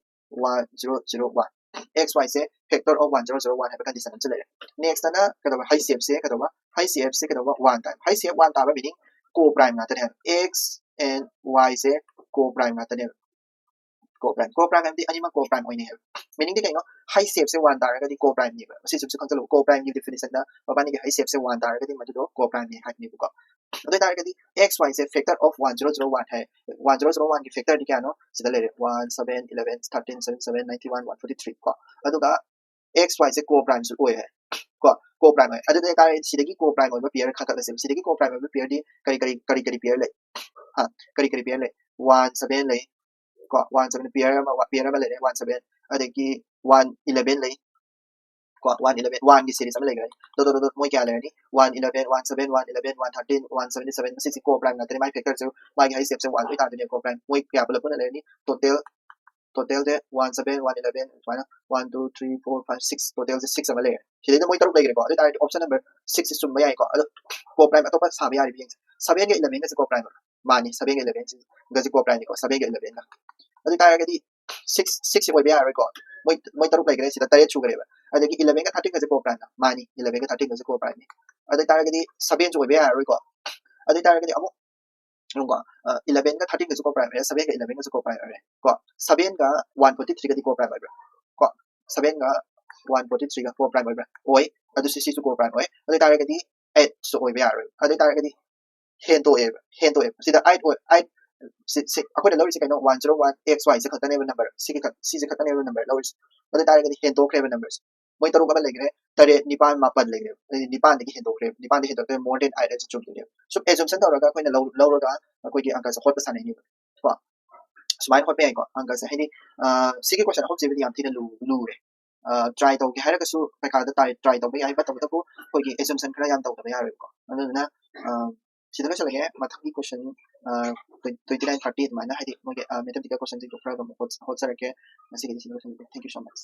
One zero zero one. X ꯋꯥꯏꯁꯦ factor of one zero zero one ꯍꯥꯏꯕ ꯀꯟꯗꯤꯁꯟ ꯑꯃꯁꯨ ꯂꯩꯔꯦ꯫ ꯅꯦꯛꯁꯇꯅ ꯀꯩꯗꯧꯕ? ꯍꯩꯁ ꯑꯦꯐꯁꯦ ꯀꯩꯗꯧꯕ? ꯍꯩꯁ ꯑꯦꯐꯁꯦ ꯀꯩꯗꯧꯕ? ꯋꯥꯟ ꯇꯥꯏ꯫ ꯍꯩꯁ ꯑꯦꯐ ꯋꯥꯟ ꯇꯥꯕ ꯃꯤꯅꯤꯡ ꯀꯣ ꯄ꯭ꯔꯥꯏꯝ ꯉꯥꯛꯇꯅꯦ ꯍꯥꯏꯕ꯫ ꯑꯦꯛꯁ ꯑꯦꯟ ꯋꯥꯏꯁꯦ ꯀꯣ ꯄ꯭ꯔꯥꯏꯝ ꯉꯥꯛꯇꯅꯦꯕ꯫ ꯀꯣ ꯄ꯭ꯔꯥꯏꯝ, ꯀꯣ ꯄ꯭ꯔꯥꯏꯝ ꯍꯥꯏꯕꯗꯤ ꯑꯅꯤꯃꯛ ꯀꯣ ꯄ꯭ꯔꯥꯏꯝ ꯑꯣꯏꯅꯩ ꯍꯥꯏꯕ꯫ ꯃꯤꯅꯤꯡꯗꯤ ꯀꯩꯅꯣ? ꯍꯩꯁ ꯑꯦꯐꯁꯦ ꯋꯥꯟ ꯇꯥꯔꯒꯗꯤ ꯀꯣ ꯄ꯭ꯔꯥꯏꯝꯅꯦꯕ꯫ ꯃꯁꯤꯁꯨ ꯈꯪꯖꯜꯂꯨ, ꯀꯣ ꯄ꯭ꯔꯥꯏꯝꯒꯤ ꯗꯤꯐꯤꯅꯤꯁꯟꯗ ꯃꯕꯥꯅꯤꯒꯤ ꯍꯩꯁ ꯑꯦꯐꯁꯦ ꯋꯥꯟ ꯇꯥꯔꯒꯗꯤ ꯃꯗꯨꯗꯣ ꯀꯣ ꯄ꯭ꯔꯥꯏꯝꯅꯦ ꯍꯥꯏꯕꯅꯦꯕꯀꯣ꯫ ꯑꯗꯨ ꯑꯣꯏꯇꯥꯔꯒꯗꯤ ꯑꯦꯛꯁ ꯋꯥꯏꯁꯦ factor of one zero zero one ꯍꯥꯏ꯫ ꯋꯥꯟ ꯖꯤꯔꯣ ꯖꯤꯔꯣ ꯋꯥꯟꯒꯤ ꯐꯦꯛꯇꯔꯗꯤ ꯀꯌꯥꯅꯣ? ꯁꯤꯗ ꯂꯩꯔꯦ, one, seven, eleven, thirteen, seven, seven, ninety one, one forty three ꯀꯣ꯫ ꯑꯗꯨꯒ ꯑꯦꯛꯁ ꯋꯥꯏꯁꯦ ꯀꯣ ꯄ꯭ꯔꯥꯏꯝꯁꯨ ꯑꯣꯏ ꯍꯥꯏ ꯀꯣ, ꯀꯣ ꯄ꯭ꯔꯥꯏꯝ ꯑꯣꯏ꯫ ꯑꯗꯨ ꯑꯣꯏꯇꯥꯔꯗꯤ ꯁꯤꯗꯒꯤ ꯀꯣ ꯄ꯭ꯔꯥꯏꯝ ꯑꯣꯏꯕ ꯄꯤꯌꯔ ꯈꯟꯒꯠꯂꯁꯦꯕ꯫ ꯁꯤꯗꯒꯤ ꯀꯣ ꯄ꯭ꯔꯥꯏꯝ ꯑꯣꯏꯕ ꯄꯤꯌꯔꯗꯤ ꯀꯔꯤ ꯀꯔꯤ, ꯀꯔꯤ ꯀꯔꯤ ꯄꯤꯌꯔ ꯂꯩ? ꯍꯥ, ꯀꯔꯤ ꯀꯔꯤ ꯄꯤꯌꯔ ꯂꯩ? ꯋꯥꯟ ꯁꯚꯦꯟ ꯂꯩ ꯀꯣ, ꯋꯥꯟ ꯁꯚꯦꯟ ꯄꯤꯌꯔ ꯑꯃ, ꯄꯤꯌꯔ ꯑꯃ ꯂꯩꯔꯦ, ꯋꯥꯟ ꯁꯚꯦꯟ, ꯑꯗꯒꯤ ꯋꯥꯟ ꯏꯂꯚꯦꯟ ꯂꯩ ꯀꯣ, ꯋꯥꯟ ꯏꯂꯚꯦꯟ, ꯋꯥꯟꯒꯤ ꯁꯦꯔꯤꯁ ꯑꯃ ꯂꯩꯈ꯭ꯔꯦ꯫ ꯗꯣꯠ ꯗꯣꯠ ꯗꯣꯠ ꯃꯣꯏ ꯀꯌꯥ ꯂꯩꯔꯅꯤ? One eleven, one seven, one eleven, one thirteen, one seventy seven, ꯃꯁꯤꯁꯤ ꯀꯣ ꯄ꯭ꯔꯥꯏꯝ ꯉꯥꯛꯇꯅꯤ꯫ ꯃꯥꯒꯤ ꯐꯦꯛꯇꯔꯁꯨ ꯃꯥꯒꯤ ꯍꯩꯁ ꯑꯦꯐꯁꯦ ꯋꯥꯟ ꯂꯣꯏ ꯇꯥꯗꯣꯏꯅꯦ꯫ ꯀꯣ ꯄ꯭ꯔꯥꯏꯝ ꯃꯣꯏ ꯀꯌꯥ ꯄꯨꯂꯞ ꯄꯨꯟꯅ ꯂꯩꯔꯅꯤ? ꯇꯣꯇꯦꯜ, ꯇꯣꯇꯦꯜꯁꯦ ꯋꯥꯟ ꯁꯚꯦꯟ, ꯋꯥꯟ ꯏꯂꯚꯦꯟ, ꯁꯨꯃꯥꯏꯅ one, two, three, four, five, six, ꯇꯣꯇꯦꯜꯁꯦ ꯁꯤꯛꯁ ꯑꯃ ꯂꯩꯔꯦ꯫ ꯁꯤꯗꯩꯗ ꯃꯣꯏ ꯇꯔꯨꯛ ꯂꯩꯈ꯭ꯔꯦꯀꯣ꯫ ꯑꯗꯨ ꯑꯣꯏ ꯇꯥꯔꯗꯤ ꯑꯣꯞꯁꯟ ꯅꯝꯕꯔ ꯁꯤꯛꯁꯁꯦ ꯆꯨꯝꯕ ꯌꯥꯏꯀꯣ꯫ ꯑꯗꯣ ꯀꯣ ꯄ꯭ꯔꯥꯏꯝ ꯑꯇꯣꯞꯄ ꯁꯥꯕ ꯌꯥꯔꯤꯕ ꯌꯦꯡꯁꯦ꯫ ꯁꯚꯦꯟꯒ ꯏꯂꯚꯦꯟꯒꯁꯦ ꯀꯣ ꯄ꯭ꯔꯥꯏꯝ ꯃꯥꯅꯤ, ꯁꯚꯦꯟꯒ ꯏꯂꯚꯦꯟꯒꯁꯦ ꯀꯣ ꯄ꯭ꯔꯥꯏꯝꯅꯤꯀꯣ, ꯁꯚꯦꯟꯒ ꯏꯂꯚꯦꯟꯒ꯫ ꯑꯗꯨ ꯑꯣꯏ ꯇꯥꯔꯒꯗꯤ ꯁꯤꯛꯁ, ꯁꯤꯛꯁꯁꯦ ꯑꯣꯏꯕ ꯌꯥꯔꯔꯣꯏꯀꯣ꯫ ꯃꯣꯏ, ꯃꯣꯏ ꯇꯔꯨꯛ ꯂꯩꯈ꯭ꯔꯦ, ꯁꯤꯗ ꯇꯔꯦꯠ ꯁꯨꯈ꯭ꯔꯦꯕ꯫ ꯑꯗꯒꯤ ꯏꯂꯚꯦꯟꯒ ꯊꯥꯔꯇꯤꯟꯒꯁꯦ ꯀꯣ ꯄ꯭ꯔꯥꯏꯝꯅ ꯃꯥꯅꯤ, ꯏꯂꯚꯦꯟꯒ ꯊꯥꯔꯇꯤꯟꯒꯁꯦ ꯀꯣ ꯄ꯭ꯔꯥꯏꯝꯅꯤ꯫ ꯑꯗꯨ ꯑꯣꯏ ꯇꯥꯔꯒꯗꯤ ꯁꯚꯦꯟꯁꯨ ꯑꯣꯏꯕ ꯌꯥꯔꯔꯣꯏꯀꯣ꯫ ꯑꯗꯨ ꯑꯣꯏ ꯇꯥꯔꯒꯗꯤ ꯑꯃꯨꯛ ꯌꯦꯡꯉꯨꯀꯣ, eleven ꯒ thirteen ꯒꯁꯨ co prime ꯑꯣꯏꯔꯦ, seven ꯒ eleven ꯒꯁꯨ co prime ꯑꯣꯏꯔꯦ ꯀꯣ, seven ꯒ one forty three ꯒꯗꯤ co prime ꯑꯣꯏꯕ꯭ꯔꯥ ꯀꯣ, seven ꯒ one forty three ꯒ co prime ꯑꯣꯏꯕ꯭ꯔꯥ? ꯑꯣꯏ꯫ ꯑꯗꯨ ꯁꯤ ꯁꯤꯁꯨ co prime ꯑꯣꯏ꯫ ꯑꯗꯨ ꯑꯣꯏꯇꯥꯔꯒꯗꯤ eight ꯁꯨ ꯑꯣꯏꯕ ꯌꯥꯔꯣꯏ꯫ ꯑꯗꯨ ꯑꯣꯏꯇꯥꯔꯒꯗꯤ ꯍꯦꯟꯗꯣꯛꯑꯦꯕ, ꯍꯦꯟꯗꯣꯛꯑꯦꯕ꯫ ꯁꯤꯗ eight ꯑꯣꯏ, eight ꯁꯤ, ꯁꯤ, ꯑꯩꯈꯣꯏꯅ ꯂꯧꯔꯤꯁꯦ ꯀꯩꯅꯣ, one zero one X Y ꯁꯦ ꯈꯛꯇꯅꯦꯕ number, ꯁꯤꯒꯤ ꯈꯛ, ꯁꯤꯁꯦ ꯈꯛꯇꯅꯦꯕ number ꯂꯧꯔꯤꯁꯦ꯫ ꯑꯗꯨ ꯑꯣꯏꯇꯥꯔꯒꯗꯤ ꯍꯦꯟꯗꯣꯛꯈ꯭ꯔꯦꯕ numbers꯫ ꯃꯣꯏ ꯇꯔꯨꯛ ꯑꯃ ꯂꯩꯈ꯭ꯔꯦ, ꯇꯔꯦꯠ, ꯅꯤꯄꯥꯟ, ꯃꯥꯄꯟ ꯂꯩꯈ꯭ꯔꯦꯕ꯫ ꯑꯗꯨꯗꯤ ꯅꯤꯄꯥꯟꯗꯒꯤ ꯍꯦꯟꯗꯣꯛꯈ꯭ꯔꯦꯕ, ꯅꯤꯄꯥꯟꯗꯒꯤ ꯍꯦꯟꯗꯣꯛꯈ꯭ꯔꯦ more than eight ꯍꯥꯏꯁꯦ ꯆꯨꯝꯗꯣꯏꯅꯦꯕ꯫ ꯁꯨꯝ assumption ꯇꯧꯔꯒ ꯑꯩꯈꯣꯏꯅ ꯂꯧ-, ꯂꯧꯔꯒ ꯑꯩꯈꯣꯏꯒꯤ ꯑꯪꯀꯁꯦ ꯍꯣꯠꯄ ꯁꯥꯟꯅꯩꯅꯦꯕ ꯀꯣ꯫ ꯁꯨꯃꯥꯏꯅ ꯍꯣꯠꯄ ꯌꯥꯏꯀꯣ ꯑꯪꯀꯁꯦ꯫ ꯍꯥꯏꯗꯤ, ꯑ, ꯁꯤꯒꯤ question ꯑꯍꯨꯝꯁꯤꯕꯨꯗꯤ ꯌꯥꯝ ꯊꯤꯅ ꯂꯨ-, ꯂꯨꯔꯦ꯫ ꯑ, try ꯇꯧꯒꯦ ꯍꯥꯏꯔꯒꯁꯨ ꯄꯩꯈꯥꯗ try, try ꯇꯧꯕ ꯌꯥꯏ, but ꯇꯧꯕꯇꯕꯨ ꯑꯩꯈꯣꯏꯒꯤ assumption ꯈꯔ ꯌꯥꯝ ꯇꯧꯗꯕ ꯌꯥꯔꯣꯏꯕꯀꯣ꯫ ꯑꯗꯨꯗꯨꯅ, ꯑ, ꯁꯤꯗ ꯂꯣꯏꯁꯤꯜꯂꯒꯦ꯫ ꯃꯊꯪꯒꯤ question, ꯑ, twenty nine, thirty ꯑꯗꯨꯃꯥꯏꯅ, ꯍꯥꯏꯗꯤ ꯃꯣꯏꯒꯤ, ꯑ, mathematical questionꯁꯤꯡꯗꯣ ꯈꯔ ꯑꯗꯨꯝ ꯍꯣꯠ-, ꯍꯣꯠꯆꯔꯛꯀꯦ꯫ ꯉꯁꯤꯒꯤꯗꯤ ꯁꯤꯗ ꯂꯣꯏꯁꯤꯜꯂꯒꯦ꯫ Thank you so much꯫